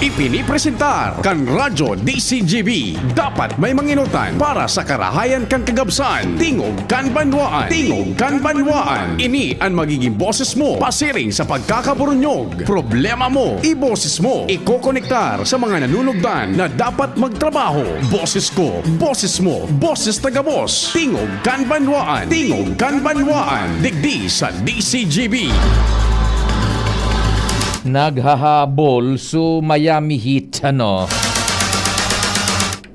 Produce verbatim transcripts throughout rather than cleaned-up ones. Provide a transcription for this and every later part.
Ipinipresentar kan Radyo D C G B. Dapat may manginutan para sa karahayan kan kagabsan. Tingog kan banwaan. Tingog kan banwaan. Ini an magiging boses mo pasiring sa pagkakaburunyog. Problema mo, iboses mo. Ikokonektar sa mga nanunugdan na dapat magtrabaho. Boses ko, boses mo, boses taga-boss. Tingog kan banwaan. Tingog kan banwaan. Digdi sa D C G B. Naghahabol so Miami Heat, ano?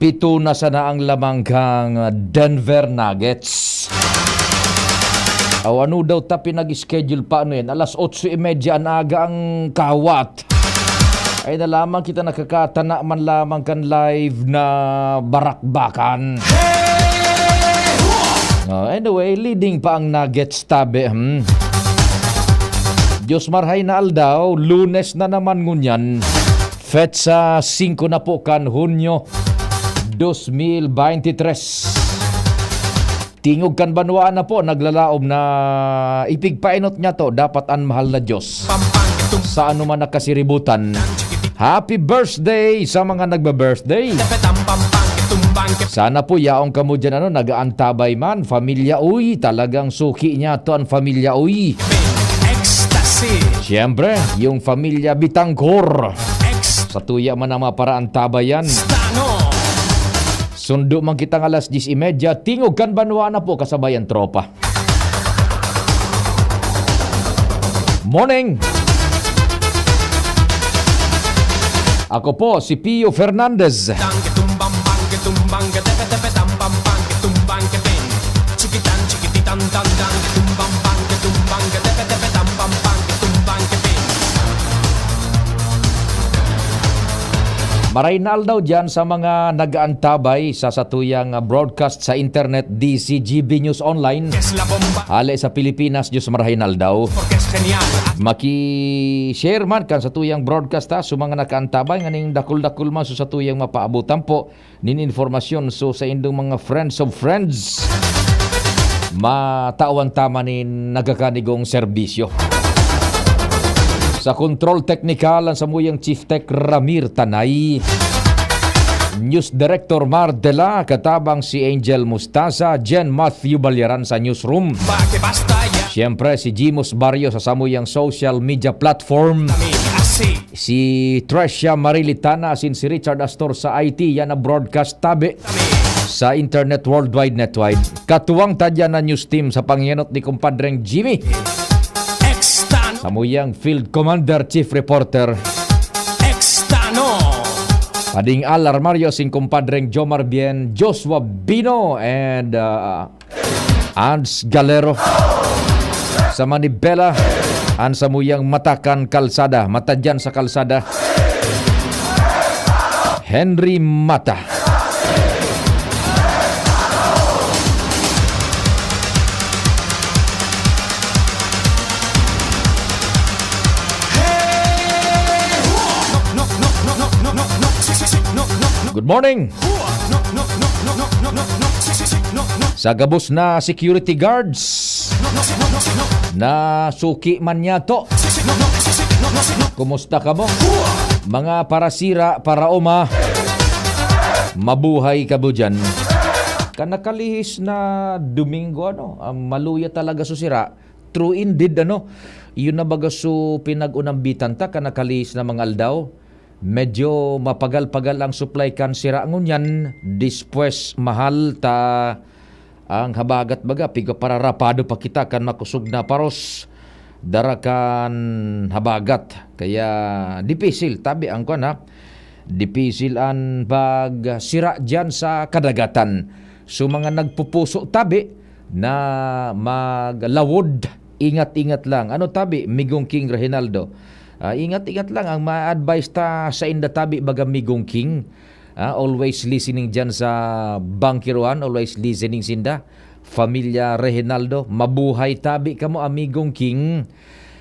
Pito na sana ang lamang kang Denver Nuggets. Aw, ano daw ta pinag-schedule pa, ano yan? Alas otso y media an aga ang kawat. Ay na lamang kita nakakatana man lamang kan live na barakbakan. Oh, anyway, leading pa ang Nuggets tabi. Hmm. Diyos marhay na aldaw, Lunes na naman ngunyan. Petsa singko na po kan Hunyo dos mil beintitres. Tingog kan banwaan na po naglalaom na ipigpaenot niya to dapat an mahal na Diyos sa anuman na kasiributan. Happy birthday sa mga nagbe-birthday. Sana po yaong kamo dyan, ano, nag-aantabay man. Familia Uy, talagang suki niya to ang Familia Uy. Ecstasy. Siyempre, yung Familia Bitangkor. Ex- Sa tuya man ang mga paraantabay yan. Stano. Sundo man kitang alas diyes y media, tingog kan banwa na po, kasabayan tropa. Morning! Ako po si Pio Fernandez. Tang, kitumbang, bang, kitumbang, katepe, tepe, tam, pam, pang, kitumbang, kating. Chikitan, chikititan, tan, tan, kitumbang, bang, kitumbang, katepe, tepe, tam, pam, pang, kitumbang, kating. Maray na aldaw diyan sa mga nag-aantabay sa satuyang broadcast sa internet, D C G B News Online. Yes, La Bomba. Hale sa Pilipinas, Diyos marahay na aldaw. Orkes genial. Maki-share man kan satuyang broadcast, ha, sa mga nakaantabay, nganing dakul-dakul man sa satuyang mapaabotan po nin informasyon. So, sa indong mga friends of friends, matawan ta man nin nagakanigong serbisyo. Sa control technical, ang samuyang Chief Tech Ramir Tanay. News Director Mar Dela, katabang si Angel Mustasa, Jen Matthew Balyaran sa newsroom. Bakit basta yan? Siyempre, si Jimos Barrio sa samuyang social media platform. Kami, asi. Si Tresha Marilitana asin si Richard Astor sa I T, yan ang broadcast tabi sa Internet Worldwide Network. Katuwang ta diyan na news team sa pangenot ni kumpadreng Jimmy. Extano. Samuyang Field Commander, Chief Reporter. Extano. Pading Al Armario, sin kumpadreng Jomar Bien, Joshua Bino, and, uh, Ans Galero. Sa Manibela, an samuyang mata kan kalsada, mata diyan sa kalsada. Henry Mata. Good morning. Sa gabos na security guards, na suki man niya to. Kumusta kamo? Mga parasira, paraoma, mabuhay kamo dyan. Kan nakalihis na Domingo, ano, ah, maluya talaga so sira. True indeed, ano, yun na baga so pinag-unambitan ta, kan nakalihis na mga aldaw. Medyo mapagal-pagal ang supply kan sira ngunyan, dispwes mahal ta ang habagat baga, piga pararapado pa kita kan makosog na paros, dara kan habagat. Kaya dipisil, tabi ang kwan, ha? Dipisil an pagsira diyan sa kadagatan. So, mga nagpupuso, tabi, na maglawod, ingat-ingat lang. Ano tabi, Migong King Reginaldo? Ah, ingat-ingat lang. Ang ma-advise ta sa inda tabi, baga, Migong King. Ah, always listening dyan sa Bangkiruan, always listening sinda. Familia Reginaldo, mabuhay tabi kamo, Amigong King.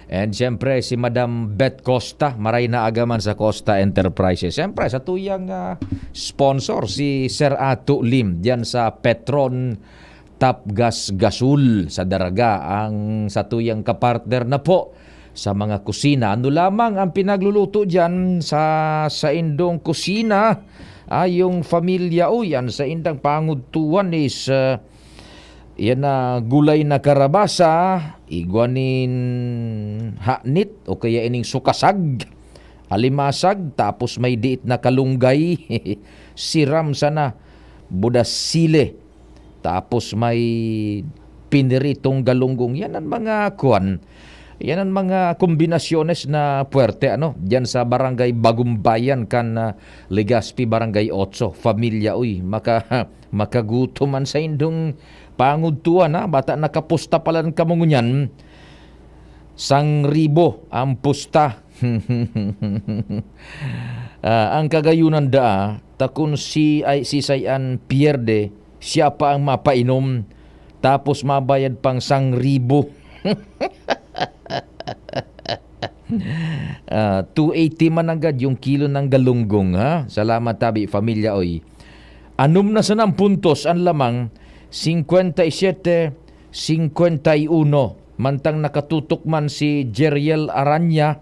And siyempre, si Madam Beth Costa, maray na agaman sa Costa Enterprises. Siyempre, sa tuyang, ah, sponsor, si Sir Ato Lim, dyan sa Petron Tapgas Gasul sa Daraga, ang satuyang kapartner na po sa mga kusina. Ano lamang ang pinagluluto diyan sa saindong kusina? Ay, yung pamilya, uy, ang saindang pangudtuan is, ah, yan na gulay na karabasa, igwa nin hanit o kaya ining sukasag, alimasag, tapos may diit na kalunggay, siram sana, budas sili, tapos may piniritong galunggong. Yan ang mga kuwan. Yan ang mga kombinasyones na puwerte, ano, diyan sa Barangay Bagumbayan kan, ah, Legazpi, Barangay Otso. Pamilya, uy, maka-, makagutom man sa indong pangudtuan, ha? Bata nakapusta pala ang kamungunyan. Sangribo ang pusta. Ah, ang kagayunan daa, ta kun si ay, si Sayan pierde, siya pa ang mapainom, tapos mabayad pang sangribo. Ah, two eighty man agad yung kilo ng galunggong, ha? Salamat, tabi, pamilya, oy. Anom na sanang puntos ang lamang, cincuenta y siete cincuenta y uno. Mantang nakatutok man si Jeriel Aranya,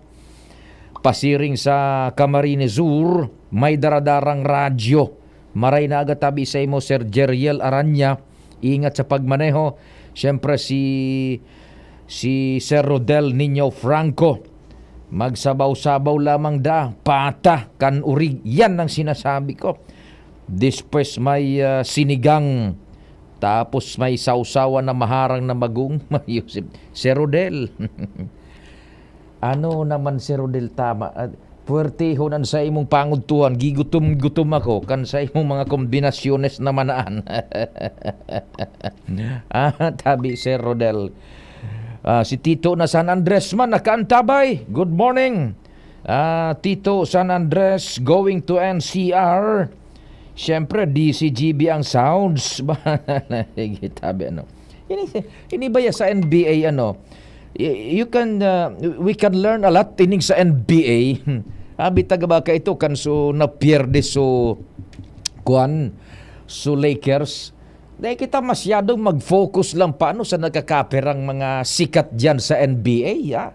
pasiring sa Camarines Sur, may daradarang radyo. Maray na aga tabi sa imo, Sir Jeriel Aranya. Ingat sa pagmaneho. Siyempre, si, si Sir Rodel Niño Franco. Magsabaw-sabaw lamang da, pata, kan urig. Yan ang sinasabi ko. Después may, ah, sinigang, tapos may sawsawan na maharang na bagong mayusip. Sir Rodel. Ano naman, Sir Rodel, tama. Ah, puwertehon an saimong pangudtuhan, gigutom-gutom ako kan saimong mga kombinasyones na manaan. Ah, tabi, Sir Rodel. Ah, si Tito na San Andres man nakaantabay. Good morning. Ah, Tito San Andres going to N C R. Siyempre, D C G B ang sounds. Sige, tabi, ano. Ini, ini ba ya sa N B A, ano? Y-, you can, uh, we can learn a lot ining sa N B A. Abi taga ba ka ito, kan so napierde so, kuan, so Lakers. Dahil kita masyadong mag-focus lang paano sa nagkakaperang mga sikat diyan sa N B A, ah.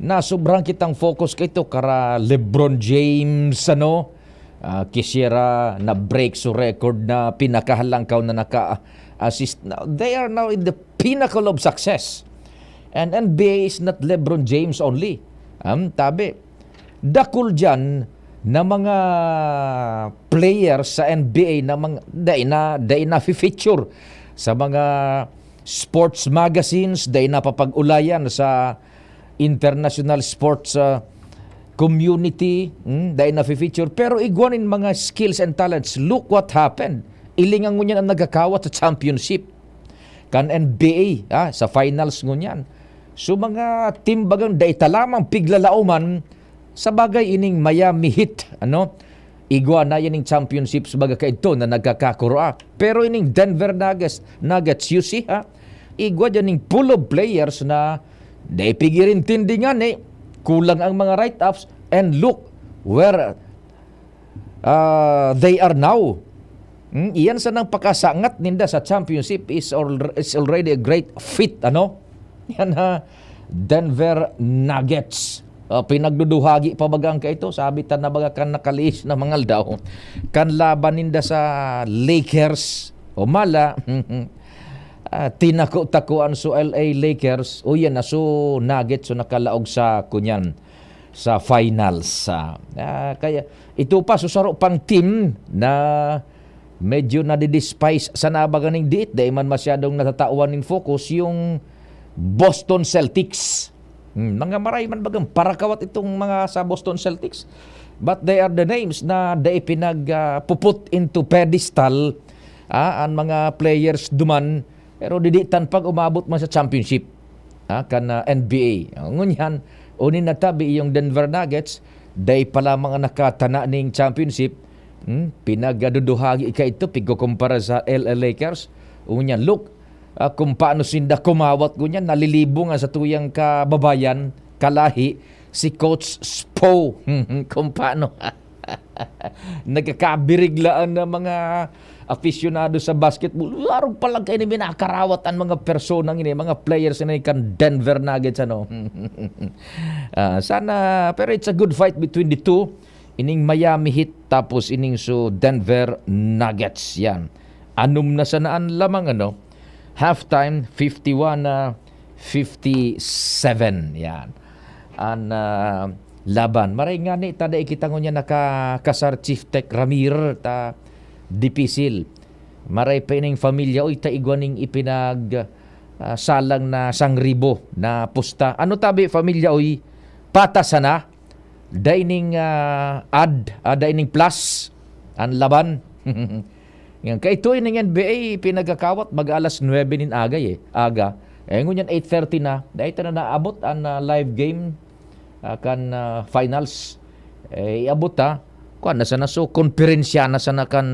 Na sobrang kitang focus ka ito kara LeBron James, ano, ah, kisira na break so record na pinakahalangkaw na naka-assist. Now, they are now in the pinnacle of success. And N B A is not LeBron James only. Um, tabi, dakul diyan na mga players sa N B A na mga, dai na, dai na feature sa mga sports magazines, dai na papag-ulayan sa international sports, ah, community, hmm, dai na feature. Pero igwa nin mga skills and talents. Look what happened. Ilingan ngunyan ang nagkakawat sa championship kan N B A, ah, sa finals ngunyan. So, mga team bagang dai ta lamang piglalaoman, sa bagay ining Miami Heat, ano? Igwa na yan ning championship sa baga kaidto na nagkakakuro, ah. Pero ining Denver Nuggets, Nuggets, you see, ha? Igwa dyan ning pool of players na dai pigirintindi nga ni kulang ang mga write-ups, and look where, ah, they are now. Hmm, iyan sanang pakasangat ninda sa championship is al-, is already a great feat, ano? Yan, ha, Denver Nuggets. Ah, pinagduduhagi pa baga ang kaito, sabi ta na baga kan nakalihis na mga aldaw. Kan laban ninda sa Lakers, o mala, ah, tinako-takoan so L A Lakers, o yan na, so Nuggets, so nakalaog sa kunyan, sa finals. Ah, ah, kaya ito pa, so saro pang team na medyo nadidespise sana baga ning diit, dai man masyadong natatawan ning focus, yung Boston Celtics. Hmm, mga maray man bagang parakawat itong mga sa Boston Celtics. But they are the names na dai pinag, ah, puput into pedestal, ah, ang mga players duman, pero diditan pag umabot man sa championship, ah, kan, ah, N B A. Oh, ngunyan, uni natabi yung Denver Nuggets, dai pa lamang ang nakatana ning championship, hmm, pinagaduduhagi ka ito, pigkukumpara sa L A Lakers. Ngunyan, look, ah, kung paano sinda kumawat, ngunyan, nalilibong ang satuyang kababayan, kalahi, si Coach Spo. Kung paano. Nagkakabiriglaan na mga aficionado sa basketball. Arog pa lang kaini minakarawat an mga personang ini, mga players na kan Denver Nuggets, ano. Ah, sana, pero it's a good fight between the two. Ining Miami Heat tapos ining so Denver Nuggets, yan. Anom na sana an lamang, ano. Halftime, fifty-one na fifty-seven, yan. An, ah, laban. Maray ngani ta dai kita ngunyan nakakasar, Chief Tech Ramir, ta dipisil. Maray pa ining pamilya, uy, ta igwa ning ipinag, ah, salang na sangribo na pusta. Ano tabi, pamilya, uy? Patas sana? Dai ning, ah, ad, ah, dai ning plus an laban. Ngan kaito ining N B A, pinagkakawat mag-alas nuebe nin agay, eh, aga. Eh, ngunyan eight thirty na, dai ta na naabot an, ah, live game, ah, kan, ah, finals. Eh, iabot ta, kuwan na sana, so, konferensya na sana kan,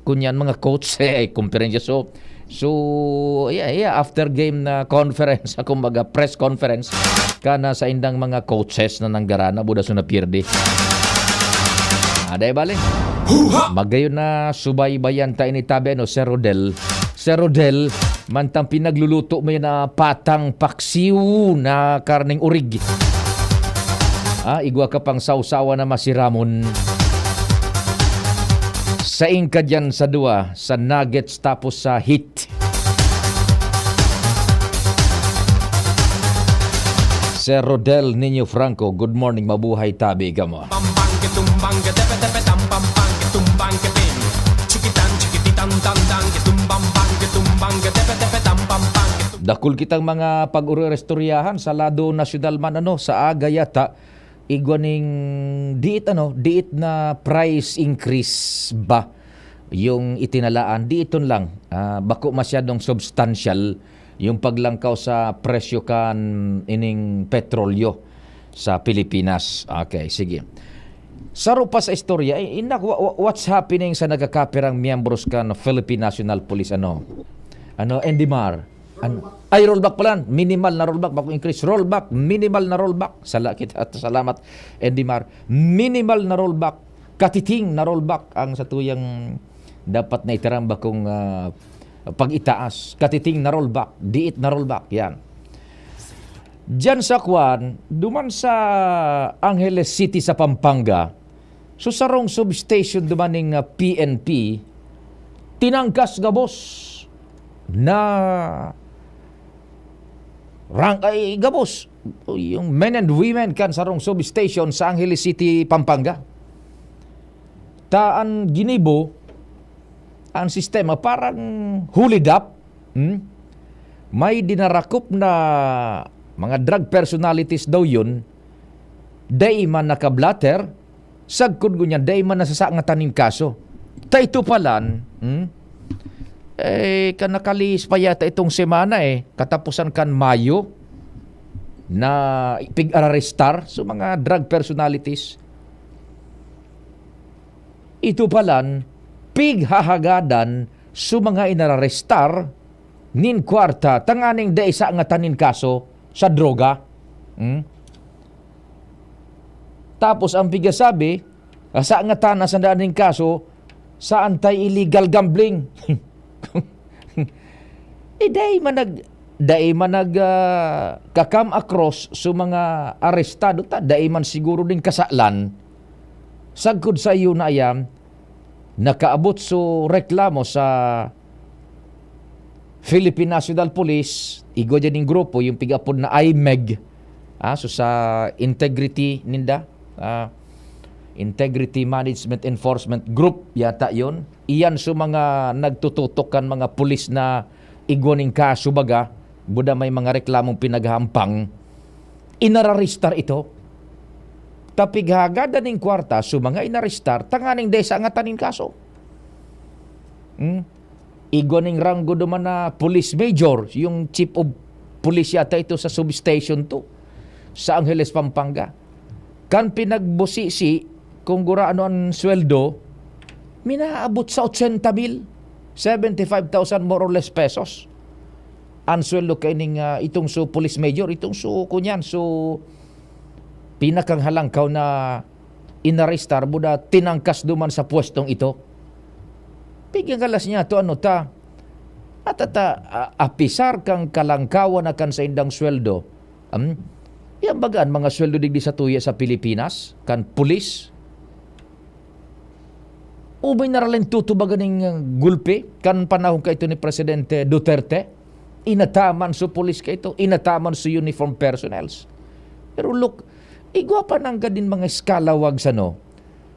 kunyan, mga coach, eh, konferensya. So, so, yeah, yeah, after game na conference, kumbaga, press conference, kana sa indang mga coaches na nanggarana, buda so napirdi. Ah, dai bale. Magayon na subaybayan ta ini tabi, ano, Sir Rodel. Sir Rodel, mantang pinagluluto mo yan na patang paksiw na karneng urig. Ah, igwa ka pang sawsawan na masiramon. Saing ka dyan sa dua, sa Nuggets tapos sa Heat. Sir Rodel Niño Franco, good morning, mabuhay tabi ka mo. Bambang ke tumbang ke tepe tepe tam bambang ke tumbang ke ping. Chikitan chikititan tandang ke tumbang bang ke tumbang ke tepe tepe tam bambang ke tum- Dakul kitang mga pag-uristoryahan sa lado nasyonal man, ano, sa aga yata, igwa ning diit, ano, diit na price increase ba yung itinalaan? Diiton lang, ah, bako masyadong substantial yung paglangkaw sa presyo kan ining petrolyo sa Pilipinas. Okay, sige. Saro pa sa istorya, eh, inak, wa-, wa-, what's happening sa nagkakapirang miyembros kan Philippine National Police, ano? Ano, N D M A R? Ano? Ay, rollback pala. Minimal na rollback, bako increase. Rollback, minimal na rollback. Sala kita, salamat, N D M A R. Minimal na rollback. Katiting na rollback ang satuyang dapat na itaram, bakong, ah, pag-itaas. Katiting na rollback, diit na rollback, yan. Diyan sa kwan, duman sa Angeles City sa Pampanga, so sarong substation duman ning, ah, P N P, tinangkas gabos na rang-, ay, gabos. Yung men and women kan sarong substation sa Angeles City, Pampanga. Ta an ginibo, ang sistema parang hulidap, hmm? May dinarakop na mga drug personalities daw yun, dai man nakablatter, sagkod ngunyan, dai man nasasangatan nin kaso. Ta ito palan, hmm? Eh, kan nakalihis pa yata itong semana, eh, katapusan kan Mayo, na pig-ararestar so mga drug personalities. Ito palan, pighahagadan so mga inararestar nin kwarta tanganing dai sangatan nin kaso sa droga. Hmm? Tapos ang pigasabi, sangatan na sandaan nin kaso sa anti-illegal gambling. Eh, dai man nag-, dai man nag, ah, ka-come across so mga arestado ta, dai man siguro din kasalan. Sagkod sa iyo na ayan, nakaabot so reklamo sa Philippine National Police, igwa dyan yung grupo, yung pig-apod na I M E G. Ah, so sa integrity ninda, ah, Integrity Management Enforcement Group yata yon. Iyan so mga nagtututok kan mga pulis na igwa ning kaso baga, buda may mga reklamong pinaghahampang, inararestar ito. Ta pighahagadan ning kwarta so mga inarestar tanganing dai sangatan nin kaso. Hmm? Igwa ning ranggo duman na police major, yung chief of police yata ito sa substation two sa Angeles, Pampanga. Kan pinagbusisi kung gurano an sweldo, minaabot sa ochenta mil, seventy-five thousand more or less pesos. An sweldo kaining, ah, itong so police major, itong so kunyan, so pinakang halangkaw na inarestar mo na tinangkas duman sa pwestong ito. Pigyan ka las niya to, ano ta? At, at, ah, apisar kang kalangkawan na kan saindang sweldo. Hmm? Yan baga an mga sweldo digdi sa tuya sa Pilipinas, kan pulis? O may naralan tutubagan ning, ah, gulpi kan panahon kaito ni Presidente Duterte? Inataman su pulis kaito, inataman su uniform personnels. Pero look, igwa pa nanggad nin mga eskalawag sano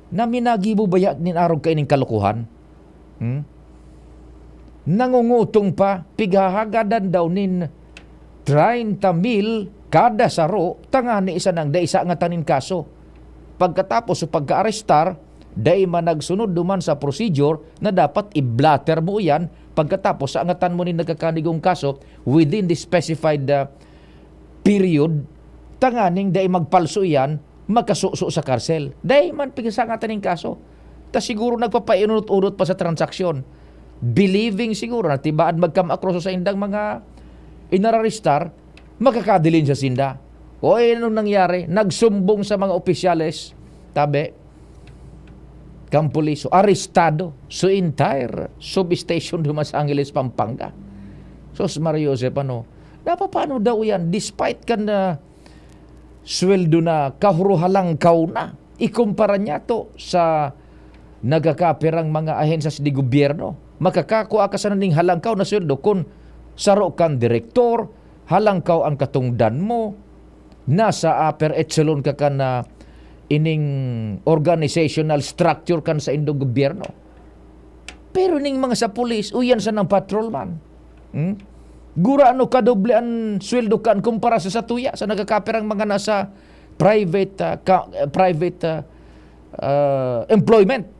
na minagibo baya nin arog kaining kalokohan? Hmm? Nangungutong pa, pighahagadan daw nin treinta mil kada saro, tangani isa nang dai sa ngatan nin kaso. Pagkatapos sa pagkaarestar, dai man nagsunod duman sa procedure na dapat i-blotter mo iyan pagkatapos sa angatan mo nin nagkakanigong kaso within the specified, ah, period, tanganing dai magpalso iyan, makasuso sa karsel. Dai man pigsangatan nin kaso. Ta siguro nagpapainunot-unot pa sa transaksyon. Believing siguro na tibaan magkamaakroso sa indang mga inararistar, makakadilin sa sinda. O, eh, anong nangyari? Nagsumbong sa mga opisyales, tabi, kang pulis, arestado, so entire substation duman sa Angeles, Pampanga. Sos, Mario Joseph, ano? Napapano daw yan? Despite kan, ah, sweldo na kahuruhalangkaw na, ikumpara niya to sa nagkakapirang mga ahensas de gobyerno. Makakakua ka sana ning halangkaw na sweldo kun saro kang direktor, halangkaw ang katungdan mo, nasa upper echelon ka kan, ah, ining organizational structure kan saindong gobyerno. Pero ning mga sa pulis, uyan sa nang patrolman. Hmm? Gurano ka doble an sweldo kan kumpara sa satuya, sa nagkakapirang mga nasa private, ah, ka-, eh, private, ah, ah, employment.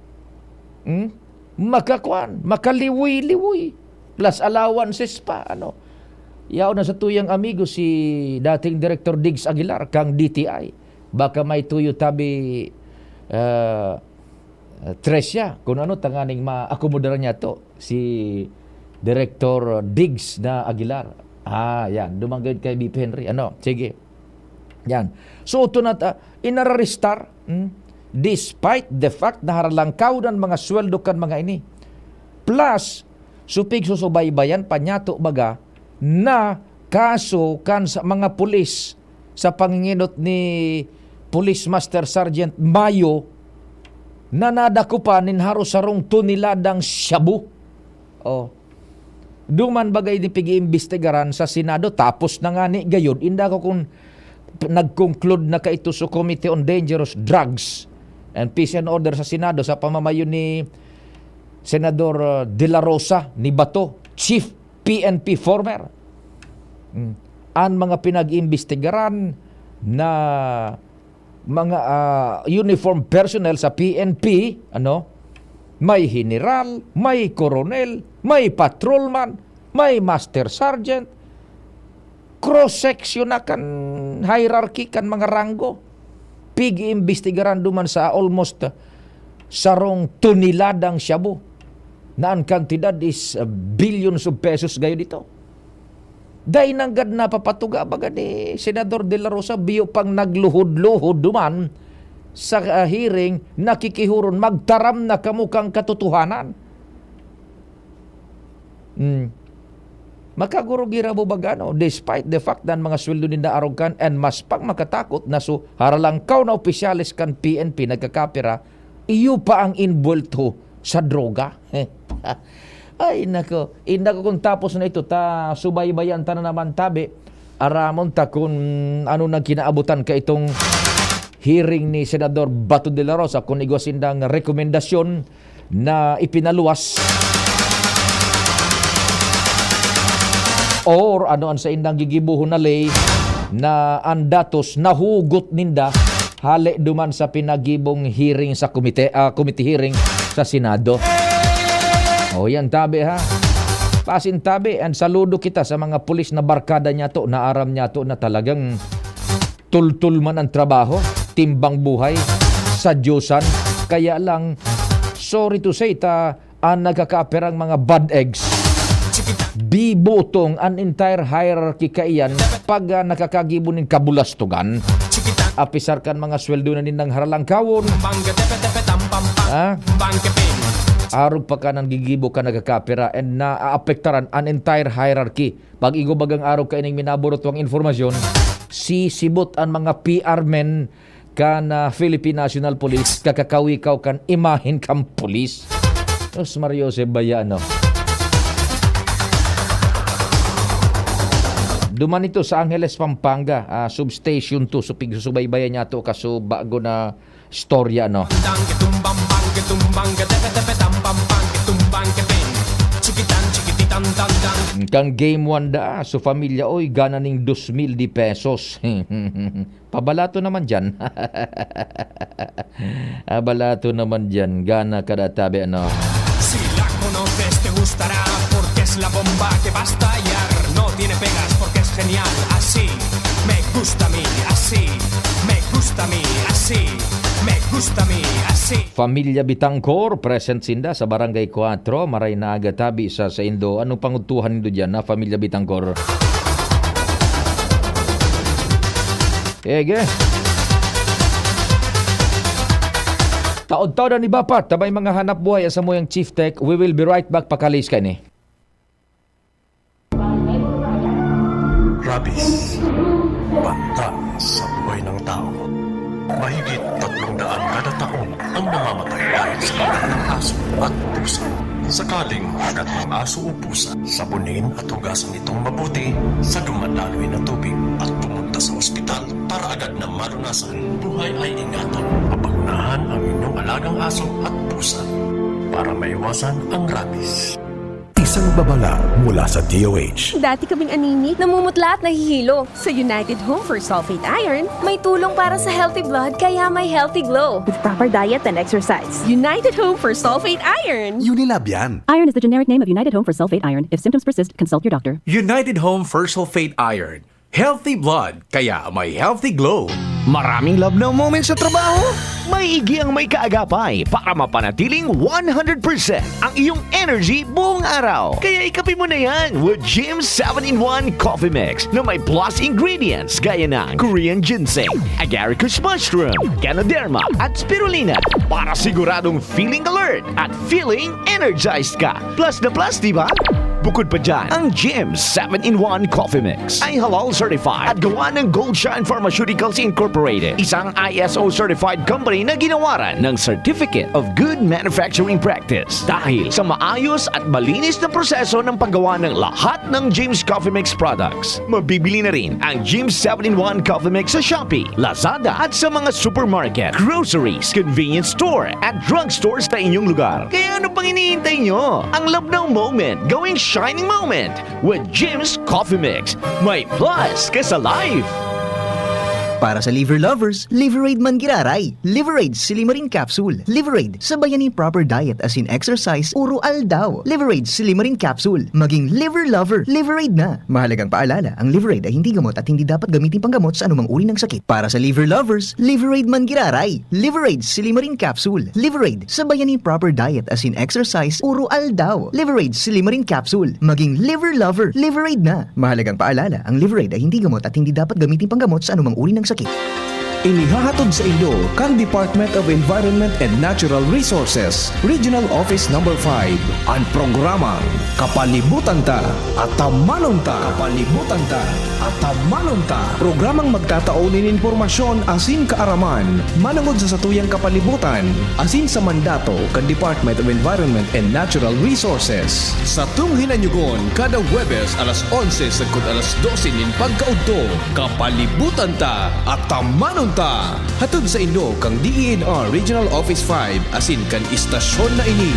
Hmm? Makakuan, makaliwoy-liwoy. Plus allowances pa, ano. Yaon na satuyang amigo si dating Director Diggs Aguilar kang D T I. Baka may tuyo tabi, ah, ah, Tricia, kung ano tanganing maakomodar niya to, si Director Diggs na Aguilar. Ah, yan. Dumanggayod kay B P Henry. Ano? Sige. Yan. So, ito na, ah, inararistar, hmm? Despite the fact na haralangkaw na an mga sweldo kan mga ini. Plus, supig susubaybayan pa niya to baga na kaso kan sa mga pulis sa panginginot ni Police Master Sergeant Mayo na nadakupan nin haros sarong toneladang shabu. Oh. Duman bagay ni pag-iimbestigaran sa Senado, tapos na nga ni gayod. Inda ko kung nag-conclude na kaito sa Committee on Dangerous Drugs and Peace and Order sa Senado sa pamamayo ni Senador, uh, De La Rosa ni Bato, Chief P N P former. Mm. An mga pinag-imbestigaran na mga, ah, uniform personnel sa P N P, ano, may general, may koronel, may patrolman, may master sergeant. Cross-section na kan hierarchy kan mga ranggo. Pig-iimbestigaran duman sa almost sarong toneladang shabu na an kantidad is, ah, billions of pesos gayo dito. Dai nanggad napapatuga baga ni Senador De La Rosa, biyo pang nagluhod-luhod duman sa, ah, hearing, nakikihuron, "Magtaram na kamo kang katotohanan." Hmm. Makagurugirabo baga, no? Despite the fact na an mga sweldo ninda arog kan, and mas pang makatakot na so, haralangkaw na opisyales kan P N P nagkakapira, iyo pa ang inbuwelto sa droga. Ay, nako. Inda ko kung tapos na ito, ta subaybayan ta na naman tabi. Aramon ta kung ano nang kinaabutan kaitong hearing ni Senador Bato de la Rosa, kung igwa sindang rekomendasyon na ipinaluwas or ano ang saindang gigibohon na ley na ang datos nahugot ninda hale duman sa pinagibong hearing sa komite, ah, committee hearing sa Senado. O, yan tabi, ha. Pasin tabi, and saludo kita sa mga pulis na barkada niya to, na aram niya to na talagang tultul man ang trabaho, timbang buhay, sa Diyosan. Kaya lang, sorry to say, ta, ang nagkakapirang mga bad eggs, bibutong an entire hierarchy kaiyan pag, ah, nakakagibo nin kabulastugan. apisar kan mga sweldo na nindang haralangkawon. Ha? Arog pa ka nang gigibo ka nagkakapira and naaapektaran an entire hierarchy. Pag-igo bagang arog kaining minaburutwang informasyon, sisibot an mga P R men kan, ah, Philippine National Police, kakakawikaw kan imahen kan pulis. Diyos Mario Jose Bayano. Duman ito sa Angeles, Pampanga, ah, substation two. So, pigsusubaybayan niya to kaso bago na storya, no? Kang game one da, so pamilya, oy, gana ning dos mil de pesos. Pabalato naman diyan. Abalato naman diyan, gana kada tabi, ano? Si La Conofres te gustará porque es la bomba que va a estallar. No tiene pegas porque es genial. Así me gusta a mí, así me gusta a mí, así me gusta a mí, así. Familia Bitangcor, present sinda sa Barangay Cuatro, maray na aga tabi sa saindo. Anong pangudtuhan nindo diyan, na Familia Bitangcor? Ege. Taod-taod an iba pa, ta may mga hanap buhay sa muyang Chief Tech. We will be right back, pakalis kaini. Rabies. Banta sa buhay ng tao. Mahigit tatlong daan kada taon ang namamatay dahil sa kagat ng aso at pusa. Sakaling magat ng aso o pusa, sabunin at hugasan itong mabuti sa dumadaloy na tubig at pumunta sa ospital para agad na malunasan. Buhay ay ingatan. Papagunahan ang inyong alagang aso at pusa para maiwasan ang rabies. Isang babala mula sa D O H. Dati kaming anemic, namumutla at nahihilo. Sa United Home for Sulfate Iron, may tulong para sa healthy blood, kaya may healthy glow. With proper diet and exercise. United Home for Sulfate Iron. Unilab yan. Iron is the generic name of United Home for Sulfate Iron. If symptoms persist, consult your doctor. United Home for Sulfate Iron. Healthy blood, kaya may healthy glow. Maraming love now moments sa trabaho? Maigi ang may kaagapay para mapanatiling one hundred percent ang iyong energy buong araw. Kaya ikape mo na yan with Jim seven-in-one Coffee Mix na may plus ingredients gaya ng Korean ginseng, agaricus mushroom, ganoderma, at spirulina para siguradong feeling alert at feeling energized ka. Plus na plus, di ba? Bukod pa dyan, ang Jim seven-in-one Coffee Mix ay halal certified at gawa ng Gold Shine Pharmaceuticals Incorporated, isang I S O certified company na ginawaran ng Certificate of Good Manufacturing Practice. Dahil sa maayos at malinis na proseso ng paggawa ng lahat ng Jim's Coffee Mix products, mabibili na rin ang Jim's seven-in-one Coffee Mix sa Shopee, Lazada at sa mga supermarket, groceries, convenience store at drugstore sa inyong lugar. Kaya ano pang hinihintay nyo? Ang love now moment, gawing shining moment with Jim's Coffee Mix. May plus ka sa life! Para sa liver lovers, Liverade man giraray. Liverade Silimarin Capsule. Liverade, sabayan nin proper diet asin exercise, uro aldaw. Liverade Silimarin Capsule. Maging liver lover, Liverade na. Mahalagang paalala, ang Liverade ay hindi gamot at hindi dapat gamitin panggamot sa anumang uri ng sakit. Para sa liver lovers, Liverade man giraray. Liverade Silimarin Capsule. Liverade, sabayan nin proper diet asin exercise, uro aldaw. Liverade Silimarin Capsule. Maging liver lover, Liverade na. Mahalagang paalala, ang Liverade ay hindi gamot at hindi dapat gamitin panggamot sa anumang uri ng sakit. Inihahatod saindo kan Department of Environment and Natural Resources, Regional Office Number five, an programang Kapalibutan Ta, Atamanon Ta. Kapalibutan Ta, Atamanon Ta. Programang magtatao nin impormasyon asin kaaraman manongod sa satuyang kapalibutan asin sa mandato kan Department of Environment and Natural Resources. Satong hinanyugon kada Huwebes alas onse sagkod alas dose nin pagkaudto. Kapalibutan Ta, Atamanon Ta. Hatod saindo kan D E N R Regional Office five asin kan istasyon na ini.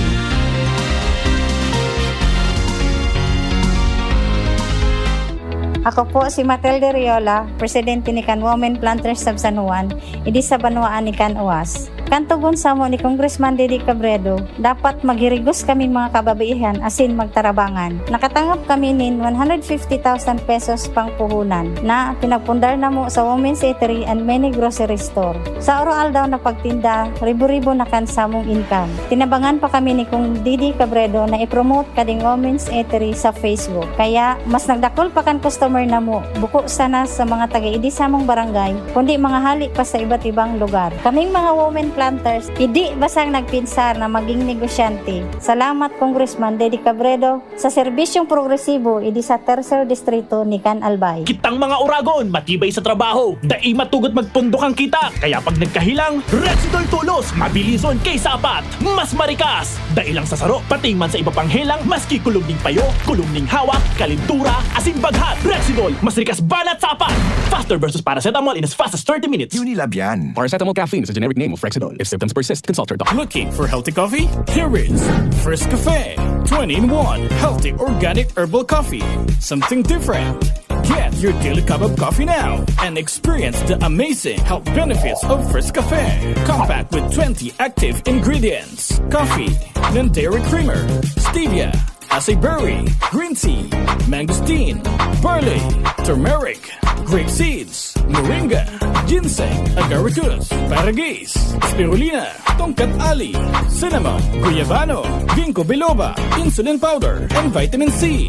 Ako po si Matilde Riola, presidente ni kan Women Planters of San Juan, idi sa banwaan ni kan Uas. Kan tugon samo ni Congressman Didi Cabredo, dapat maghirigos kami mga kababaihan asin magtarabangan. Nakatangap kami nin one hundred fifty thousand pesos pangpuhunan na pinagpundar namo sa Women's Eatery and many grocery store. Sa oro-aldaw na pagtinda, ribo-ribo na kan samong income. Tinabangan pa kami ni Kong Didi Cabredo na i-promote kading Women's Eatery sa Facebook. Kaya, mas nagdakul pa kan customer customer namo, buko sana sa mga taga-idi samong barangay, kundi mga hali pa sa iba't ibang lugar. Kaming mga women planters, idi basang nagpinsar na maging negosyante. Salamat, Congressman Dedy Cabredo, sa serbisyong progresibo idi sa Tercer Distrito ni Can Albay. Kitang mga oragon, matibay sa trabaho, dai matugot magpundok ang kita. Kaya pag nagkahelang, Rexidol Tolos, mabilison kay sapat, mas marikas. Dai lang sa saro, pati man sa iba pang helang, maski kulog ning payo, kulog ning hawak, kalintura, asin baghat. Rexidol, mas rikas banat sa apat. Faster versus paracetamol in as fast as thirty minutes. Unilab yan. Paracetamol caffeine is a generic name of Rexidol. If symptoms persist, consult your doctor. Looking for healthy coffee? Here is Frizz Cafe, twenty-in-one healthy organic herbal coffee. Something different. Get your daily cup of coffee now and experience the amazing health benefits of Frizz Cafe. Compact with twenty active ingredients: coffee, non-dairy creamer, stevia, acai berry, green tea, mangosteen, barley, turmeric, grape seeds, moringa, ginseng, agaricus, paragis, spirulina, tongkat ali, cinnamon, guyabano, ginkgo biloba, insulin powder, and vitamin C.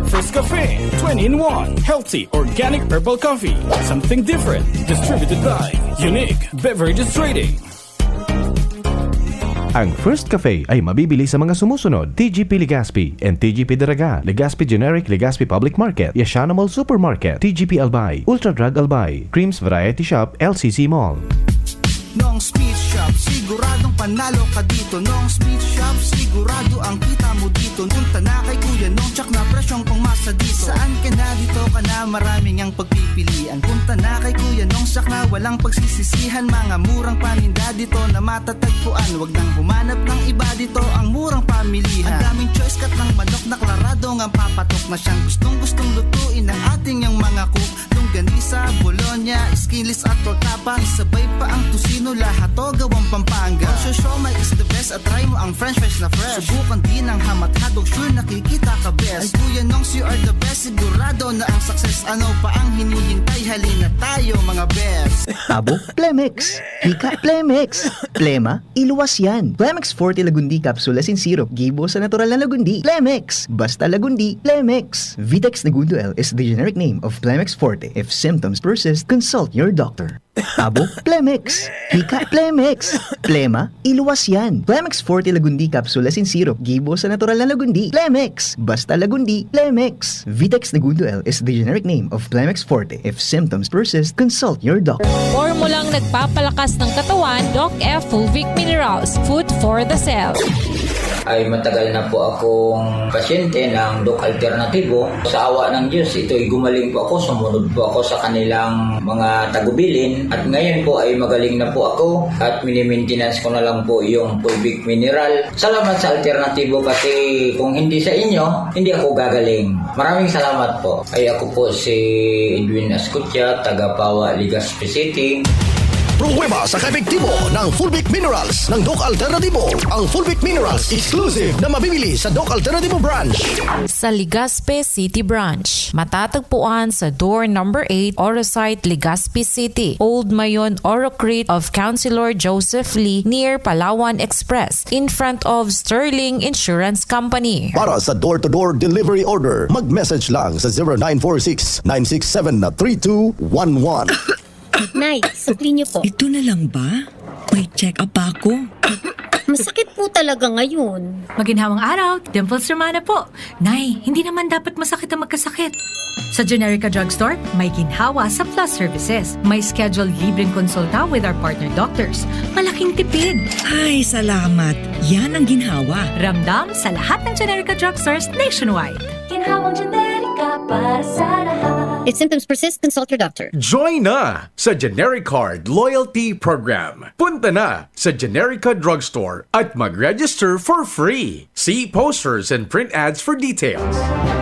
Frizz Cafe, twenty-in-one healthy organic herbal coffee. Something different. Distributed by Unique Beverages Trading. Ang Frizz Cafe ay mabibili sa mga sumusunod: T G P Legazpi and T G P Daraga, Legazpi Generic, Legazpi Public Market, Yashana Mall Supermarket, T G P Albay, Ultra Drug Albay, Creams Variety Shop, L C C Mall. Nong's Meat Shop, siguradong panalo ka dito. Nong's Meat Shop, sigurado ang kita mo dito. Punta na kay Kuya Nong, tsak na presyong pangmasa dito. Saan ka na, dito ka na, maraming ang pagpipilian. Punta na kay Kuya Nong, tsak na walang pagsisisihan. Mga murang paninda dito na matatagpuan. Wag nang humanap ng iba, dito ang murang pamilihan. Ang daming choice cut ng manok na klaradong ang papatok na siyang gustong-gustong lutuin ng ating yang mga cook. Longganisa, bologna, skinless at tortapa. Isabay pa ang tocino, lahat to gawang Pampanga. Ang siomai is the best at try mo ang french fries na fresh. Subukan din ang ham at hotdog, sure nakikita ka best. Ay Kuya Nongs, you are the best, sigurado na ang success. Ano pa ang hinihintay? Halina tayo mga best. Abo, Plemex. Hika, Plemex. Plema, iluwas yan. Plemex Forte Lagundi Capsule Asin Syrup, gibo sa natural na Lagundi. Plemex! Basta Lagundi, Plemex! Vitex Negundo L is the generic name of Plemex Forte. If symptoms persist, consult your doctor. Abo, Plemex! Hika, Plemex! Plema, iluwas yan. Plemex Forte Lagundi Capsule Asin Syrup, gibo sa natural na Lagundi. Plemex! Basta Lagundi, Plemex! Vitex Negundo L is the generic name of Plemex Forte. If symptoms persist, consult your doctor. Formulang nagpapalakas ng katawan, Doc F Fulvic Minerals, food for the cell. Ay matagal na po akong pasyente ng Doc Alternatibo. Sa awa ng Diyos, ito'y gumaling po ako. Sumunod po ako sa kanilang mga tagubilin. At ngayon po ay magaling na po ako. At minimintenance ko na lang po yung Fulvic Mineral. Salamat sa Alternatibo kasi kung hindi sa inyo, hindi ako gagaling. Maraming salamat po. Ay ako po si Edwin Ascutia, taga Pawa, Legazpi City. Pruweba sa kaepektibo ng Fulvic Minerals ng Doc Alternatibo. Ang Fulvic Minerals exclusive na mabibili sa Doc Alternatibo Branch. Sa Legazpi City Branch, matatagpuan sa door number eight, Orosite, Legazpi City, Old Mayon, Orocrit of Councilor Joseph Lee, near Palawan Express, in front of Sterling Insurance Company. Para sa door-to-door delivery order, mag-message lang sa zero nine four six, nine six seven, three two one one. Nay, sukli niyo po. Ito na lang ba? May check-up pa ako. Masakit po talaga ngayon. Maginhawang araw, Dimples Romana po. Nay, hindi naman dapat masakit ang magkasakit. Sa Generica Drugstore, may ginhawa sa Plus Services. May scheduled libreng konsulta with our partner doctors. Malaking tipid! Ay, salamat. Yan ang ginhawa. Ramdam sa lahat ng Generica Drugstores nationwide. Ginhawang Generica para sa lahat. If symptoms persist, consult your doctor. Join na sa Generic Card Loyalty Program. Punta na sa Generica Drugstore at mag-register for free. See posters and print ads for details.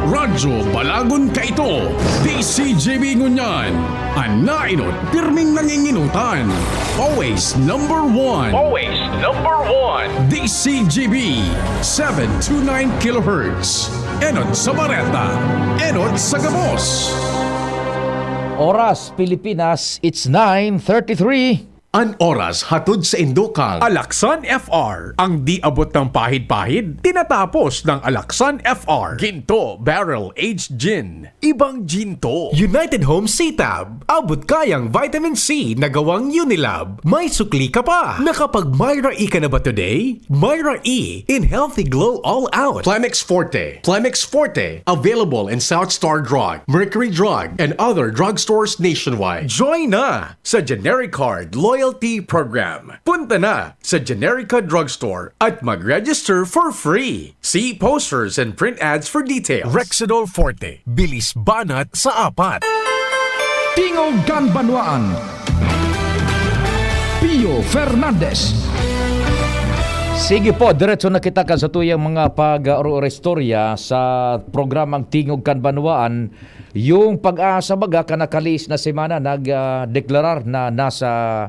Radyo Balagon Kaito, D C G B Ngunyan. An naenot, pirming nanginginutan. Always number one. Always number one. D C G B, seven two nine kilohertz. Enot sa bareta, enot sa gabos. Oras, Pilipinas, it's nine thirty-three. An oras hatod sa indokang Alaksan F R. Ang di abot ng pahid-pahid, tinatapos ng Alaksan F R. Ginto Barrel Aged Gin. Ibang Ginto. United Home C-Tab. Abot kayang vitamin C na gawang Unilab. May sukli ka pa. Nakapag-Myra E ka na ba today? Myra E in healthy glow all out. Plemex Forte. Plemex Forte. Available in South Star Drug, Mercury Drug, and other drugstores nationwide. Join na sa Genericard Loyalty Program. Punta na sa Generica Drugstore at mag-register for free. See posters and print ads for details. Rexidol Forte, bilis banat sa apat. Tingog kan Banwaan. Pio Fernandez. Sige po, diretso na kita kan sa tuyang mga pag-istorya sa programang Tingog kan Banwaan. Yung PAGASA baga kan nakalihis na semana nag-deklarar na nasa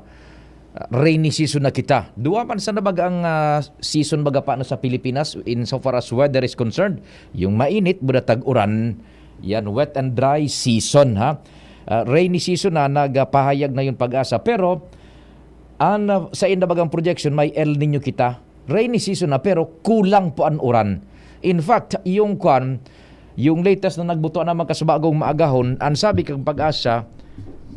rainy season na kita. Duwa man sana baga ang ah, season baga pa ano sa Pilipinas in so far as weather is concerned. Yung mainit, buda tag-uran, yan, wet and dry season, ha. Ah, rainy season na nagpahayag na yung PAGASA. Pero an ah, sa inda bagang projection, may El Nino kita. Rainy season na pero kulang po an uran. In fact, yung kwan, yung latest na nagbuto naman kasabagong maagahon, ang sabi kang PAGASA,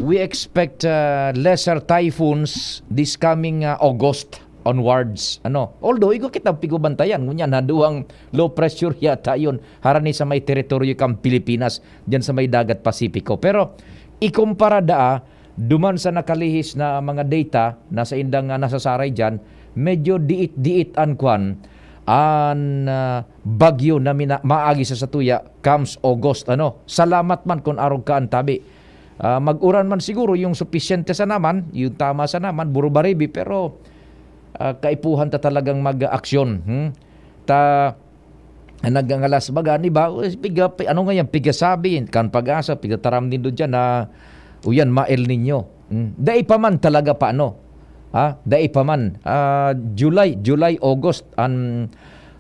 we expect uh, lesser typhoons this coming uh, August onwards. Ano? Although, igo kita pigubantayan, ngunyan, ha, duwang low pressure yata yun. Harani sa may teritoryo kang Pilipinas, dyan sa may dagat Pasipiko. Pero, ikumpara daa, duman sa nakalihis na mga data na sa indang uh, nasasaray dyan, medyo diit-diit an kwan, an uh, bagyo na mina- maagi sa satuya comes August. Ano, salamat man kun arog ka an tabi. Uh, mag-uran man siguro yung supisyente sa naman, yung tama sa naman, burubaribi, pero uh, kaipuhan ta talagang mag-aksyon. Hmm? Ta nagngangalas baga an iba, piga, ano nga yan, pigasabi kan PAGASA, pigataram nindo dyan na uyan, ma-El Nino. Hmm. Dai pa man talaga pa ano. Ha? Dai pa man. Ah, July, July, August an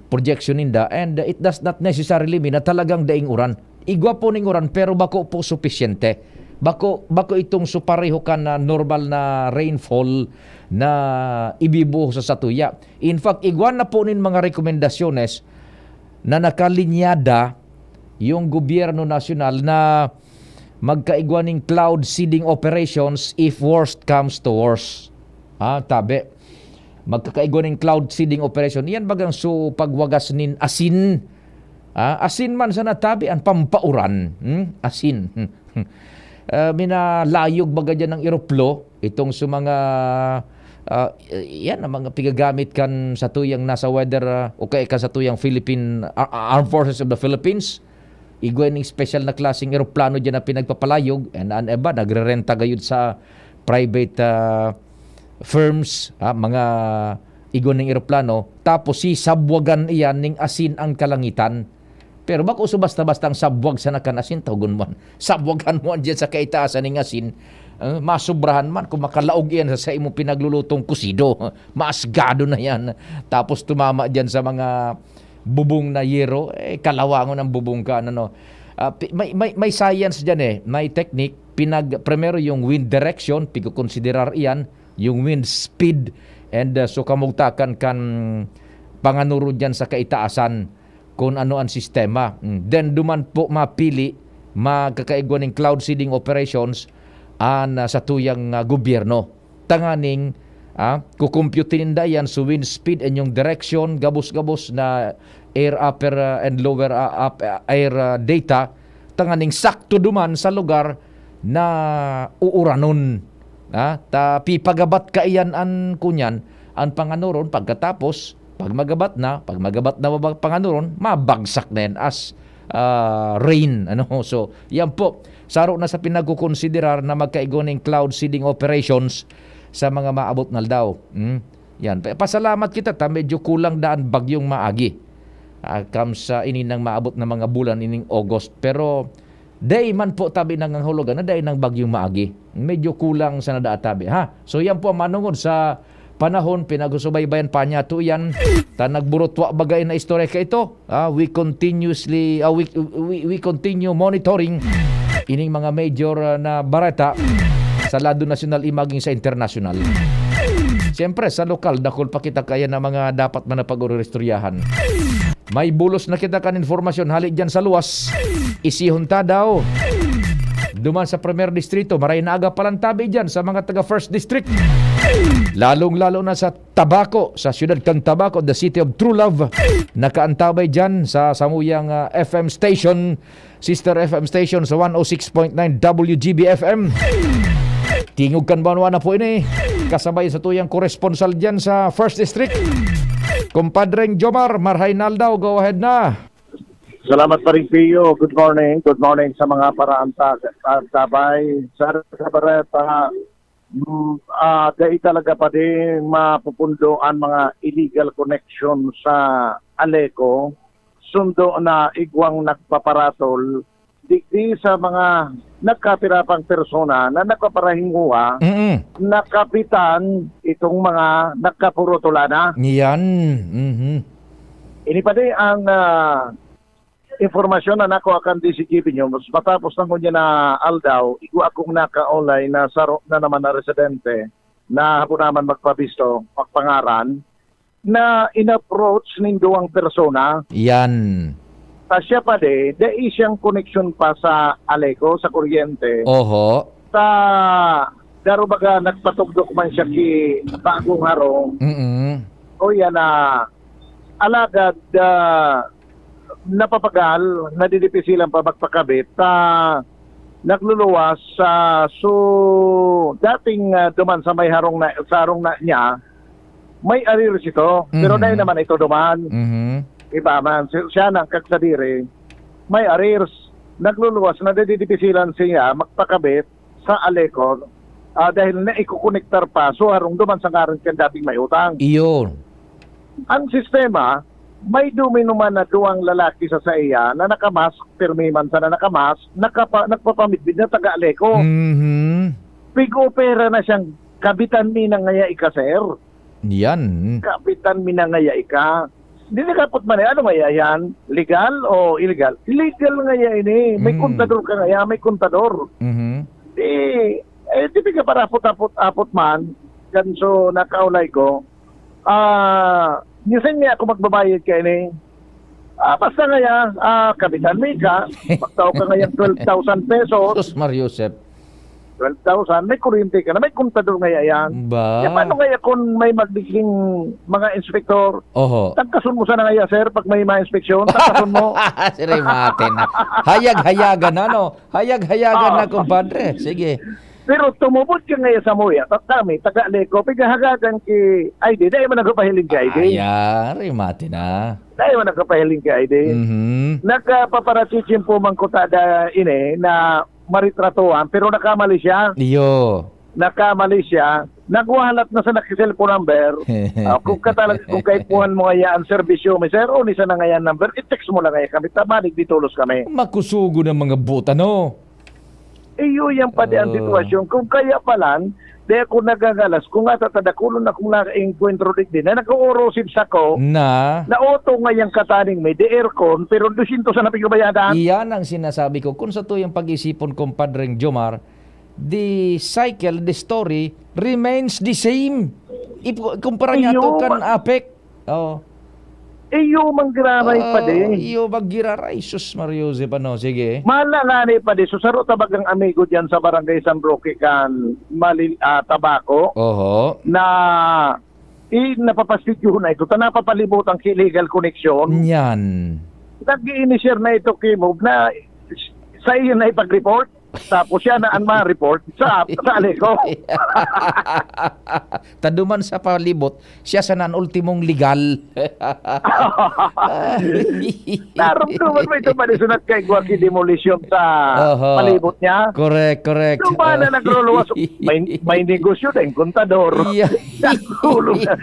projection ninda, and it does not necessarily mean na talagang daing uran. Igwa po ning uran pero bako po supisyente. Bako, bako itong supareho kan ah, normal na rainfall na ibibuho sa satuya. In fact, igwa na po nin mga rekomendasyones na nakalinyada yung gobyerno nasyonal na magkaigwa ning cloud seeding operations if worst comes to worst. Ah, tabi. Magkakaigwa ning cloud seeding operation. Iyan bagang so pagwagas nin asin. Ah, asin man sana tabi an pampauran. Hmm? Asin. Ah, minalayog baga dyan ng eroplo. Itong sa mga ah, yan ang mga pigagamit kan sa tuyang nasa weather ah, o kaya kan sa tuyang Philippine ah, ah, Armed Forces of the Philippines. Igwa ning special na klaseng eroplano dyan na pinagpapalayog, and an iba nagrerenta gayud sa private ah, firms, ah, mga igwa ning eroplano, tapos sisabwagan iyan ning asin ang kalangitan. Pero bako so basta-basta ang sabwag sa nakan asin, tawgon mo. Sabwagan mo dyan sa kaitaasan ning asin, ah, masobrahan man kung makalaog iyan sa, sa imong pinaglulutong kusido. Maasgado na yan. Tapos tumama dyan sa mga bubong na yero, eh, kalawangon ang bubong ka, ano, no? Ah, pi- may, may, may science dyan eh, may technique, pinag, primero yung wind direction, pigkokonsiderar iyan, yung wind speed, and uh, so kamugtakan kan panganuro dyan sa kaitaasan kung ano ang sistema. Mm. Then duman po mapili, magkakaigwa ning cloud seeding operations an uh, sa tuyang uh, gobyerno. Tanganing ah, kukumpyutin ninda yan sa wind speed and yung direction, gabos-gabos na air upper uh, and lower uh, up, uh, air uh, data, tanganing sakto duman sa lugar na uuranon. Ah, ta pipagabat ka iyan an kunyan, an panganuron pagkatapos, pag magabat na, pag magabat na mabag panganuron, mabagsak na yan as ah, rain. Ano? So, yan po. Saro na sa pinagkukonsiderar na magkaigwa ning cloud seeding operations sa mga maabot na aldaw. Hmm? Yan. Pa- Pasalamat kita ta medyo kulang daan bagyong maagi. Ah, kam sa ininang maabot na mga bulan ining August. Pero dai man po tabi nangangahulugan na dai nang bagyong maagi. Medyo kulang sa nadaatabi, ha? So yan po ang manungod sa panahon, pinagsusubaybayan pa niya to yan. Ta nagburutwa bagay na istorya ka ito. Ah, we continuously, ah, we, we, we continue monitoring ining mga major ah, na bareta. sa lado nasyonal, i maging sa internasyonal. Siyempre, sa lokal, dakul pa kita kaya na mga dapat man na pag-oristoryahan. May bulos na kita kan informasyon hali dyan sa luwas. Isihon ta daw. Duman sa Primer Distrito, maray na aga palantabi dyan sa mga taga First District. Lalong-lalo na sa Tabaco, sa siyudad kan Tabaco, the city of true love. Nakaantabay dyan sa samuyang, ah, F M station, sister F M station sa one oh six point nine W G B F M. Tingog kan banwa na po ini. Kasabay sa tuyang koresponsal dyan sa First District. Kumpadreng Jomar, marhay na aldaw, go ahead na. Salamat, Paring Pio. Good morning. Good morning sa mga paraanta-, antabay. Sa Bareta, mm, ah, dai talaga pa din mapupundo ang mga illegal connection sa Aleco. Sundo na igwang nagpaparatol digdi sa mga nagkapirapang persona na nagpaparahinguha Mm. na kapitan itong mga nagkapurutulana. Yan. Mhm. Ini pa di ang, ah, impormasyon na nakuha kan D C G P News. Matapos na ngunyan na aldaw, igwa akong nakaulay na saro na naman na residente na hapon naman magpabisto, magpangaran, na in-approach nin duwang persona. Yan. Ta siya pa di, dai siyang koneksyon pa sa Aleco, sa kuryente. Oho. Ta daro baga nagpatugdok man siya ki Bagong Harong. Mm-mm. O yan na, alagad, ah, napapagal, nadidipisilan pa magpakabit, ta nagluluwas sa, so, dating, ah, duman sa may harong na, sa harong na niya, may arrears ito. Pero Mhm. dahil naman ito duman, Mhm. iba man, si-, siya nang kagsadiri, may arrears. Nagluluwas, nadidipisilan siya magpakabit sa Aleco, ah, dahil naikokonektar pa, so harong duman sa ngaran kan dating may utang. Iyon. Ang sistema, may duminuman na duwang lalaki sa saiya na nakamask, pirmi man sana nakamask, nakapa-, nagpapamidbid na taga Aleco. Mhm. Pig-opera na siyang, "Kabitan mi na ngaya ika, sir." Yan. "Kabitan mi na ngaya ika." Di nakapot man eh, ano ngaya yan? Legal o illegal? Legal ngaya ini. May Mm. kontador ka ngaya, may kontador. Mhm. Di, eh, di ka para apot-apot, apot man. Kan so, nakaulay ko. Ah, minsan nga ako magbabayad ka ini. Ah, basta ngaya, ah, kabitan mi ka, magtao ka ngayang twelve thousand pesos. Sus, Mar Joseph. Twelve thousand, may kuryente ka na, may kontador ngaya yan. Ba? Kaya paano kaya kung may magiging mga inspektor? Oho. Tangkason mo sana ngaya, sir, pag may mga inspeksyon, tangkason mo. Siring mate na. Hayag-hayagan na, no? Hayag-hayagan Oo. na, kumpadre. Sige. Pero tumubod ka ngaya sa muya, ta-, kami, taga Aleco, pigahagagan ki I D, dai man nagpapahiling ki I D. Ay, ah, remate na. Dai man nagpapahiling ki I D. Mhm. Nagpaparatichimpo man ko tada ini na maritratuhan, pero nakamali siya. Iyo. Nakamali siya. Nagwalat na sa naki-cellphone number. Ah, kung ka talaga, kung kaipuhan mo ngaya ang serbisyo, may sir, o ni sana ngaya ang number, i-text mo lang ngaya kami. Tabanig, di tolos kami. Makusugo ng mga buta, no? Iyo, yan pati ang Oh. sitwasyon. Kung kaya palan, di ako nagagalas. Kung ata tadakulon akong nakaengkwentro digdi na nag-uurosib sako, Na? na oto ngayang kataning may di aircon, pero dosyentos na pigbabayadan. Iyan ang sinasabi ko. Kung sa tuyang pag-isipon, Compadreng Jomar, the cycle, the story remains the same. Ip-, kumpara niya Iyo, to kan ma- APEC. Oo. Iyo, manggiraray pa Oh, din. iyo, manggiraray. Sus, Mario Joseph, ano? Sige. Mahal na nga ni pa din. So, saro ta bagang amigo diyan sa Barangay San Roque kan Malil-, ah, Tabaco Oho. na i-, napapastidyohon na ito. Ta napapalibot ang illegal connection. Yan. Nag-i-initiate na ito, Kimog, na sa iyo na ipag-report. Tapos siya na ang ma-report sa, sa Aleco. Taduman sa palibot, siya sana ang ultimong legal. Naramdaman mo ito, palisunat kay Guaki Demolition sa Oho. palibot niya? Correct, correct. Yung ba na nagluluwas, may, may negosyo din, kontador. Yeah. Ulo na.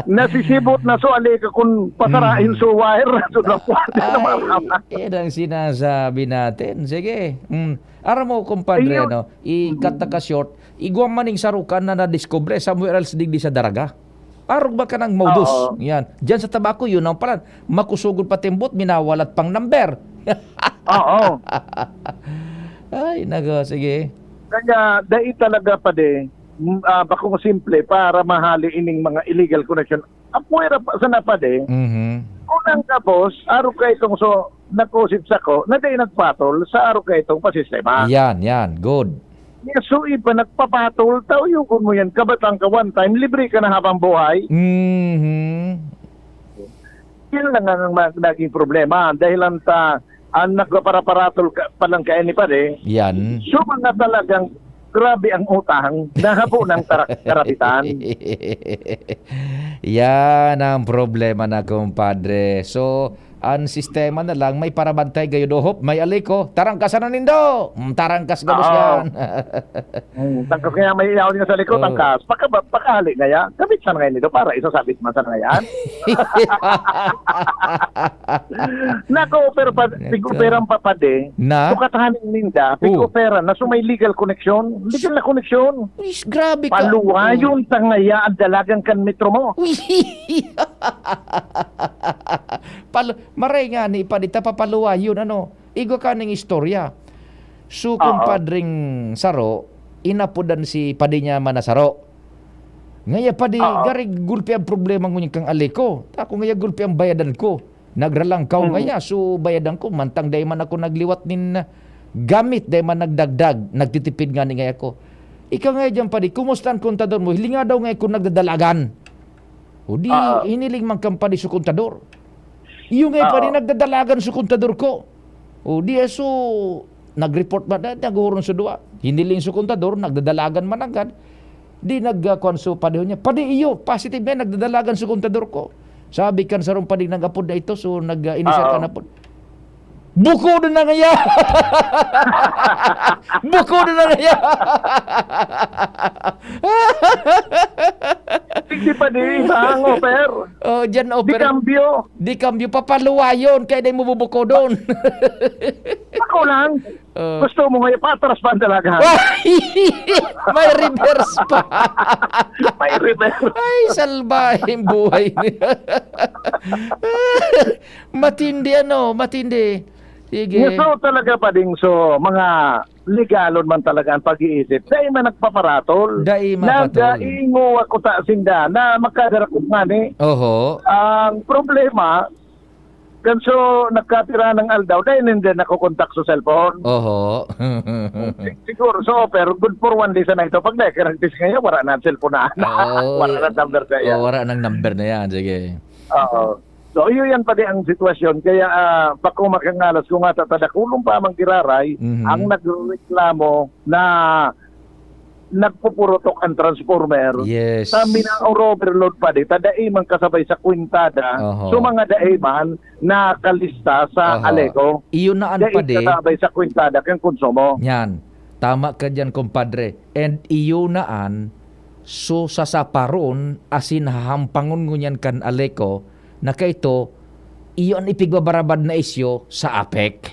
Nasisibot na so, ali ka kung pasarain Mm. so wire, so dapat na Ay, marama. yan ang sinasabi natin. Sige. Mm. Aram mo, kumpadre, Ayun. ano, i-cut ta ka short, igwa man ning sarukan na nadiskubre somewhere else digdi sa Daraga. Arog ba ka ng modus? Oo. Yan. Diyan sa Tabaco, yun ang palan. Makusugod patimbot, minawalat pang number. Oo. Ay, nako, sige. Kaya dai talaga, padi, mm, ah, bakong simple para mahali ining mga illegal connection. Apuwera pa sana, padi, Mhm. unang gabos, arog kaitong so, nag-usip sako na dai nagpatol sa arog kaitong pasistema. Yan, yan. Good. Nga so iba nagpapatol, tao, yugon mo yan, kabatang ka one time, libre ka na habang buhay. Mhm. Yun lang ang ma-, naging problema. Dahil ang ta-, ang nagpaparaparatol ka, pa lang kaya ni pare, Yan. so mga talagang grabe ang utang, nahabo ng tarak-, karapitan. Yan ang problema na, kumpadre. So, ang sistema na lang, may parabantay gayud, ohop, may aliko, tarangkasan na nindo! Mm, tarangkas gabos Oo. yan. Hmm, tangkas kaya may yaon niya sa likod, Oo. tangkas. Pagka-, pagkahali ngaya, gamitan ngayon nito para isasabit man sa ngayan. Nako, pero pa, Nako. pig-operan pa, padi. Na? Sukatahan ninda, Oh. pig-operan na so may legal connection. Legal na connection. Is, grabe ka. Paluwayon ta ngaya ang dalagan kan metro mo. Pal-, maray nga ni, padi ta papaluwayon, ano? Igwa kaning istorya. So, Oo. kumpadring saro, inapodan si padi niya man na saro. Ngaya, padi, Oo. gari gulpi ang problema ngunyan kang aliko. Ako ngaya gulpi ang bayadan ko. Nagralangkaw Mm. ngaya, so bayadan ko. Mantang dai man ako nagliwat nin, ah, gamit, dai man nagdagdag, nagtitipid ngani ngaya ako. Ikaw ngaya diyan, padi, kumusta ang kontador mo? Hilinga daw ngaya kung nagdadalagan. O di, Oo. hiniling man kan padi so kontador. Iyo nga, padi, Oo. nagdadalagan so kontador ko. O di, eh, so, nag-report man, eh, naghuhuron so duwa. Hiniling so kontador, nagdadalagan man nanggad. Di nag, ah, kwan so padi niya, "Padi, iyo, positive na, nagdadalagan so kontador ko." Sabi kan sarong padi nag-apod na ito, so nag, ah, inisyal Oo. kan apod. Buko na na ngaya! Buko na na ngaya! Hindi pa di, hangover. Oh, dyan, oh, Di pero kambyo. Di kambyo, papaluwayon, kaya di mo bubukodon. Ako lang. Oh. Gusto mo ngayon, patras pa ang dalaga. May reverse pa. May reverse. Ay, salbahing buhay niya. Matindi, ano, matindi. Sige. Gusto talaga pa ding so, mga legalon man talaga ang pag-iisip. Dai man nagpaparatol. Dai mapatol. Nagaingo ako sa sinda na magkadarakop nga ni. Oho. Ang problema, kan so, nagkapira ng aldaw, dai ninda nakokontak sa cellphone. Oho. Sig-, siguro, so, pero good for one day sana ito. Pag dai ka nagtis ngayon, wala na ang cellphone na. Oo. Wala na number na yan. Oo, wala nang number na yan. Sige. Oo. So, iyo yan pati ang sitwasyon. Kaya, ah, bako makangalas kung ata ta dakulon pa mang giraray Mhm. ang nagrereklamo na nagpupurutok ang transformer. Yes. Sa mina-, or overload pa di, ta dai man kasabay sa kwentada. Oho. So, mga dai man nakalista sa Oho. Aleco. Iyo na an Dai pa di. kasabay sa kwentada kang konsumo. Yan. Tama ka diyan, kumpadre. And iyo na an so sasaparon asin hahampangon ngunyan kan Aleco na kaito, iyo an ipigbabarabad na isyu sa APEC.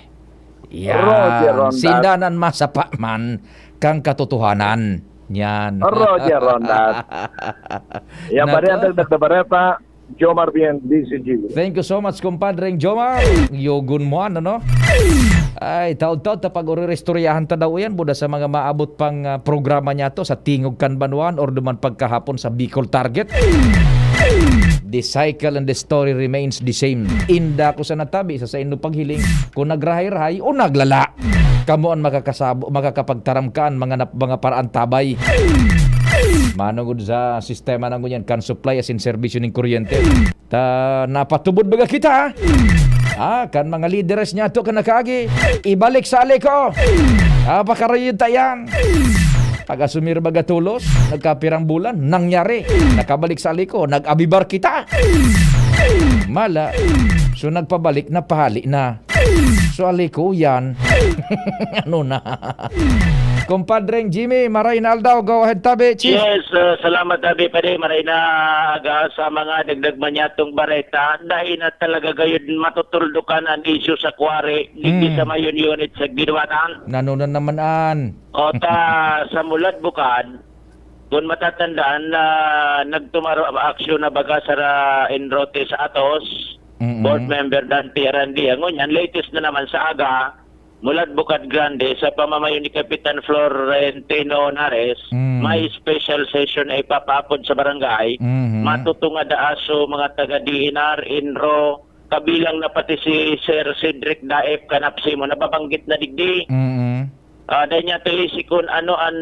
Yan. Roger Rondas. Sinda nan masapa man kan katotohanan. Yan. Roger Rondas. Yan, Nako. Pare, ang dagdag na bareta, Jomar Bien, D C G. Thank you so much, kumpadreng Jomar. Yogon mo, ano, no? Ay, taod-taod ta pag-uriristoryahan ta daw yan, buda sa mga maabot pang, ah, programa niya to, sa Tingog kan Banwaan or duman pagkahapon sa Bicol Target. The cycle and the story remains the same. Inda ko sa natabi, sa saino paghiling, kung nagrahay-rahay o naglala. Kamo an makakasabo, makakapagtaram kan mga nap-, mga paraantabay. Manungod sa sistema na ngunyan, kan supply asin serbisyo nin kuryente. Ta napatubod baga kita, ha? Ah, kan mga lideres niya to kan nakaagi, ibalik sa Aleco. Ah, pakarayod ta yan. Pag-asumir baga tolos, nagkapirang bulan, nangyari. Nakabalik sa Aleco, nag-abibar kita. Mala, so nagpabalik na pahali na. So, Aleco yan. Ano na? Kumpadreng Jimmy, maray na aldaw. Go ahead, tabi, Chief. Yes, uh, salamat, tabi, pare. Maray na aga sa mga dagdag manyatong bareta. Dahil na talaga gayud matutuldukan ang isyu sa quarry, digdi Mm. sa Mayon Unit sa Ginwatan. Nano na naman an? O ta, sa Mulad Bukad, kung matatandaan na nagtumaro aksyon na baga sa ra-, Enrote sa Atos, Mm-mm. board member Dante Arandia. Ngunyan, latest na naman sa aga, Mulad Bukad Grande, sa pamamayo ni Kapitan Florentino Nares, Mm. may special session na ipapaapod sa barangay. Mhm. Matutungad daa so mga taga D N R, inro, kabilang na pati si Sir Cedric Daep Kanapsimo, nababanggit na digdi. Mm. Ah, dai niya to isi kun ano an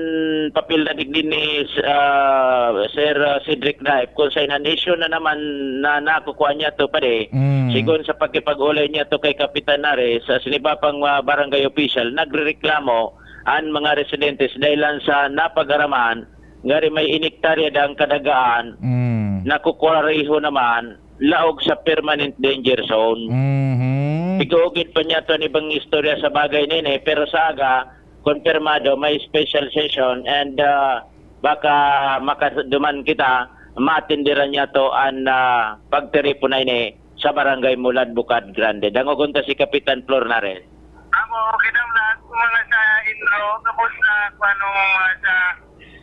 papel na digdi ni, ah, Sir, ah, Cedric Daep, kun sa an issue na naman na nakukuha niya to, pare. Mm. Sigon sa pakipag-ulay niya to kay Kapitan Nares, sa sinibapang, ah, barangay official, nagrereklamo an mga residentes dahilan sa napag-araman, ngari may inektarya daang kadagaan, Mm. nakukuwareho naman, laog sa permanent danger zone. Mhm. Ig-uugid pa niya to an ibang istorya sa bagay na ini, pero sa aga, kumpirmado, may special session and, ah, baka makaduman kita, maatenderan niya to an, ah, pagtiripon na ini sa Barangay Mulad, Bukad Grande. Dangogon ta si Kapitan Flor Nares. Amo, okay lang lahat. Mga sa inro, tapos sa, kung ano, mga sa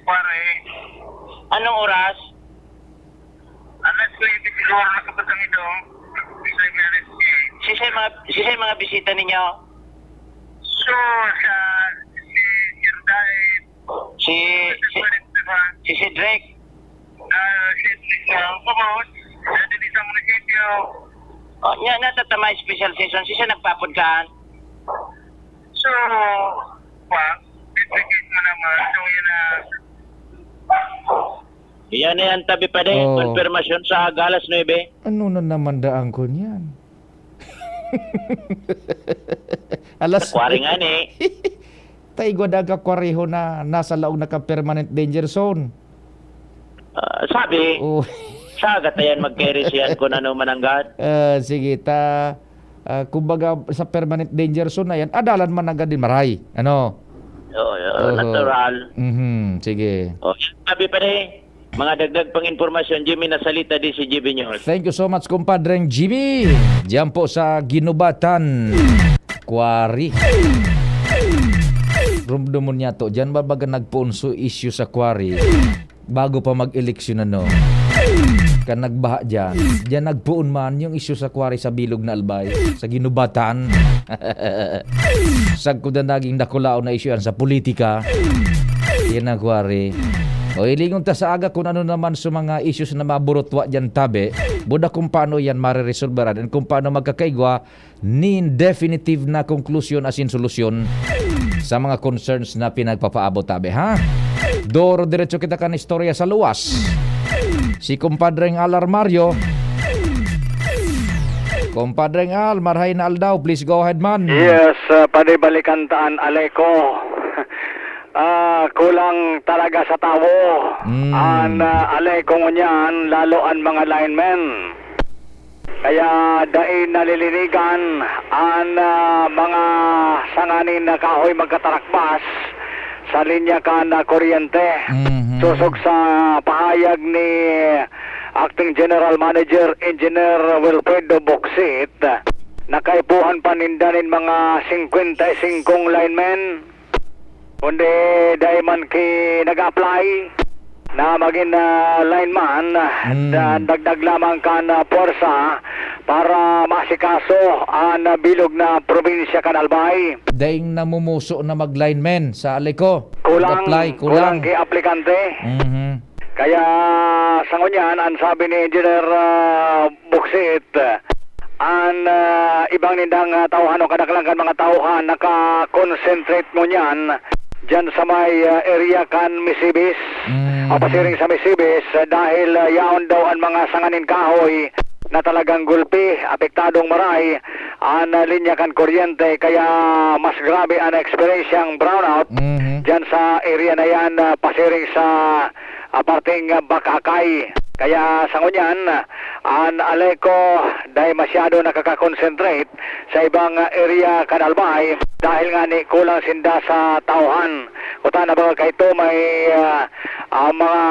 quarry. Anong oras? Alas nuebe siguro nakabutang ito. Sa M R S K. Sisay mga, sisay mga bisita ninyo? So, sa, si Sir Dae, Si, si, si Cedric. Ah, si Cedric, ah, Pabos, sa dili sa munisipyo. Oh, nya, natatama special session. Sisay nagpaapod kan? So, pa, duplicate mo naman. So, yun na. Iyan na yan, tabi pa din. Oh. Konfirmasyon sa aga, alas nuebe. Ano na naman daan ko niyan? Alas Sa quarry nga ni. Ta igwa daang kakwareho na nasa laog na ka permanent danger zone. Ah, sabi, Oh. sa aga ta yan magkairisihan kung ano mananggad. Ah, sige, ta, ah, kumbaga sa permanent danger zone na yan, adalan man agad din maray. Ano? Oo, oo, Oho. natural. Mhm, sige. Oh, sabi pa rin, mga dagdag pang impormasyon, Jimmy Nasalita, D C G B News. Thank you so much, kumpadreng G B. Diyan po sa Ginubatan Quarry. Rumdumon niya to. Diyan ba baga nagpoon so issue sa quarry? Bago pa mag-eleksyon, ano? Kan nagbaha diyan. Diyan nagpoon man yung issue sa quarry sa bilog na Albay. Sa Ginubatan. Sagkod na naging dakulaon na issue yan sa politika. Yan ang quarry. O, hilingon ta sa aga kung ano naman sa mga issues na maburutwa dyan, tabi. Buda kung paano yan mariresolbaran and kung paano magkakaigwa nin definitive na konklusyon asin solusyon sa mga concerns na pinagpapaabot, tabi, ha? Doro diretso kita kan istorya sa luwas. Si Kumpadreng Al Armario. Kumpadreng Al, marhay na aldaw. Please go ahead, man. Yes, ah, panibalikan ta an Aleco. Ah, kulang talaga sa tawo. Mm. An, ah, Aleco ngunyan, lalo an mga linemen. Kaya dai nalilinigan an, ah, mga sanga nin kahoy magkatarakbas sa linya kan, ah, kuryente. Mhm. Sosog sa pahayag ni Acting General Manager Engineer Wilfredo Bocsit, nakaipuhan pa ninda nin mga singkwenta y singkong linemen, kundi dai man ki nag-a-apply na magin, ah, lineman, Mm. na dagdag lamang kan, ah, pwersa para maasikaso an, ah, bilog na probinsya kan Albay. Daing namumuso na mag-lineman sa Aleco. Kulang, Nag-apply, kulang kulang. ki aplikante. Mhm. Kaya sa ngunyan, an sabi ni Engineer, ah, Buksit, an, ah, ibang nindang, ah, tauhan o kadaklan kan mga tauhan naka-concentrate ngunyan diyan sa may, ah, area kan Misibis, Mhm. o pasiring sa Misibis, ah, dahil, ah, yaon daw an mga sanga nin kahoy na talagang gulpi, apektadong maray an, ah, linya kan kuryente, kaya mas grabe an eksperyensyang brownout Mhm. diyan sa area na yan, ah, pasiring sa, ah, parteng, ah, Bacacay. Kaya sa ngunyan, ah, an Aleco dai masyado nakaka-concentrate sa ibang, ah, area kan Albay dahil nga ni kulang sinda sa tauhan. Kuta na ba kaito may, ah, ah, mga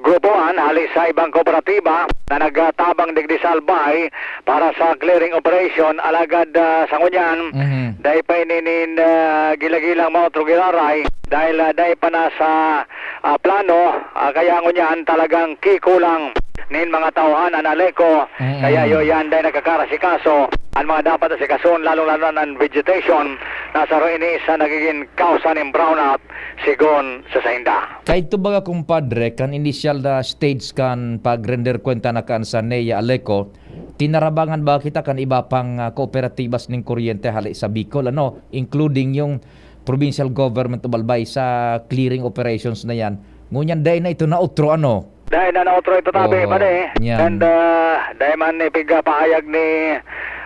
grupoan hali sa ibang kooperatiba na nagtabang digdi sa Albay para sa clearing operation, alagad, ah, sa ngunyan, Mhm. dai pa ini nin, ah, gilagilang maotro giraray dahil, ah, dai pa nasa, ah, plano, ah, kaya ngunyan talagang kikulang nin mga tauhan an Aleco. Mm. Kaya iyo yan dai nagkakarasikaso an mga dapat asikason, lalong-lalo na an vegetation Nasaro ini sa nagiging kausa nin brownout, sigon sa sainda. Kaidto baga, kumpadre, kan inisyal na stage kan pag-render kwenta na kan sa NEA Aleco, tinarabangan ba kita kan iba pang, ah, kooperatibas nin kuryente hali sa Bicol, ano, including yung provincial government of Albay sa clearing operations na yan? Ngunyan, dai na ito nautro, ano? Dai na nautro ito, tabi, Oho, pare. Yan. And, ah, dai man ipigpahayag ni,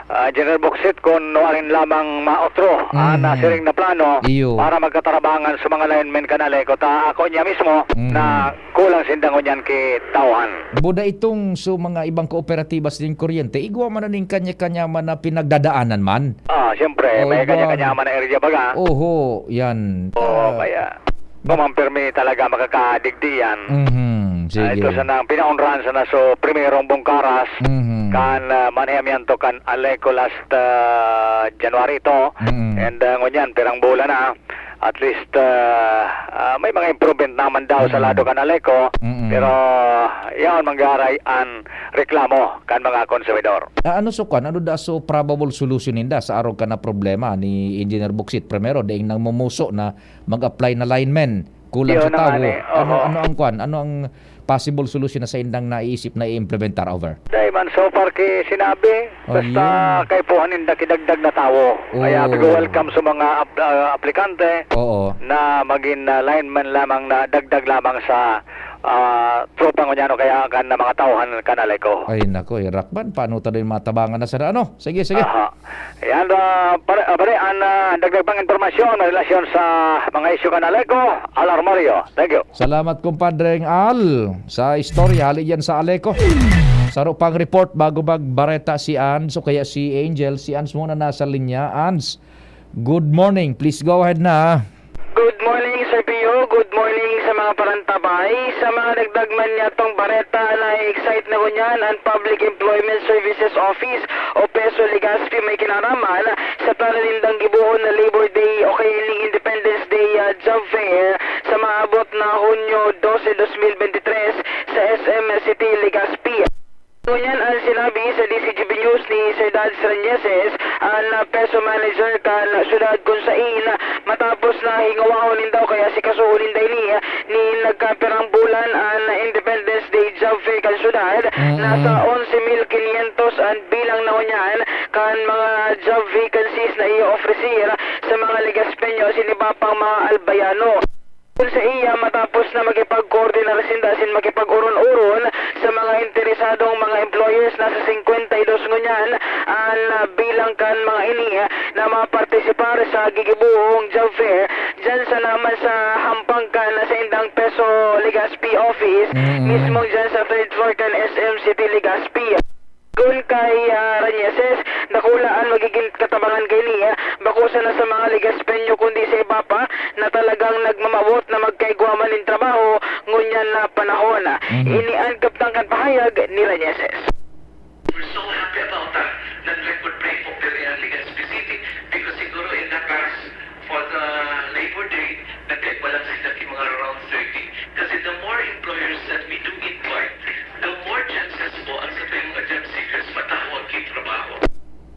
ah, General Boksit kung nuarin lamang mautro ang Mhm. nasiring na plano Iyo. para magkatarabangan sa mga linemen kan Aleco. Ta ako niya mismo Mhm. na kulang sinda ngunyan ki tauhan. Buda itong sa mga ibang kooperatibas nin kuryente, igwa man na nin kanya-kanya man na pinagdadaanan man. Ah, siyempre, Oh, may igwa kanya-kanya na. man na area baga. Oho, yan. Oo, Ah, kaya, ma- Maman pirmi talaga makakadigdi yan. Mhm, Ah, ito sige. sana ang pinaunrahan sana so primerong bungkaras Mhm. kan, ah, manihamiento kan Aleco last, ah, January ito. Mhm. And, ah, ngunyan, pirang bulan na. At least, ah, ah, may mga improvement naman daw sa Mhm. lado kan Aleco. Mhm. Pero, yaon manggaray an reklamo kan mga konsumidor. Ah, ano so kwan? Ano da so probable solution ninda sa arog kan na problema ni Engineer Boksit? Primero, daing nang mumuso na mag-apply na linemen. Kulang Yun sa na nga tawo. ni. Ano, Oho. ano ang kwan? Ano ang possible solution na sa indang naiisip na i-implementar over? Dai man, so far ki sinabi, basta Ayun. kaipuhan ninda kidagdag na tawo. Kaya Oh. welcome sa mga ap-, ah, aplikante Oo. na maging, ah, lineman lamang na dagdag lamang sa, ah, tropa ngunyan o kaya kan na mga tauhan kan Aleco. Ay, nako, eh, Rakman, paano ta din matabangan na sila? Ano? Sige, sige. Aha. Yan, ah, pare, ah, pare, ang, ah, dagdag pang impormasyon na relasyon sa mga isyu kan Aleco, al armario. Thank you. Salamat, kumpadreng Al, sa istorya hali diyan sa Aleco. Saro pang report bago magbareta si Ans o kaya si Angel. Si Ans muna nasa linya. Ans, good morning. Please go ahead na. Good morning, Sir Pio. Good morning sa mga parantabay. Sa mga dagdag man niyatong bareta, na-excite na ngunyan ang Public Employment Services Office o PESO Legazpi may kinaraman sa plano nindang gibohon na Labor Day o kaya ning Independence Day, ah, Job Fair sa maabot na Hunyo dose, dos mil bente tres sa S M City, Legazpi. Ngunyan an sinabi sa D Z G B News ni Sir Dads Rañeses, an, ah, PESO manager kan syudad, kun sain matapos na hingawahon ninda o kaya sikasuhon ninda ini, ni nagkapirang bulan an Independence Day Job Fair kan syudad, Mm. nasa onse mil quinientos an bilang na ngunyan kan mga job vacancies na i-ofrecer sa mga Legazpeño asin iba pang mga Albayano. Kun saiya, matapos na makipagkoordinar sinda asin makipag-oron-oron sa mga interesadong mga employers, nasa singkwenta y dos ngunyan an, ah, bilang kan mga ini, ah, na mapartisipar sa gigibohong job fair diyan sana man sa hampang kan saindang PESO Legazpi office, Mm. mismo diyan sa third floor kan S M City Legazpi. Kun kay, ah, Rañeses, dakula an magigin katabangan kaini, ah, bako sana sa mga Legazpeño kundi sa iba pa na talagang nagmamawot na magkaigwa man nin trabaho ngunyan na panahon. Mhm. Ini an kabtang kan pahayag ni Rañeses. We're so happy about that. Nag-record break po pwede ang Legazpi City because siguro in the past, for the Labor Day, nagkaigwa lang sila ki mga around thirty. Kasi the more employers that we do invite, the more chances po ang sa mga job seekers matawag ki trabaho.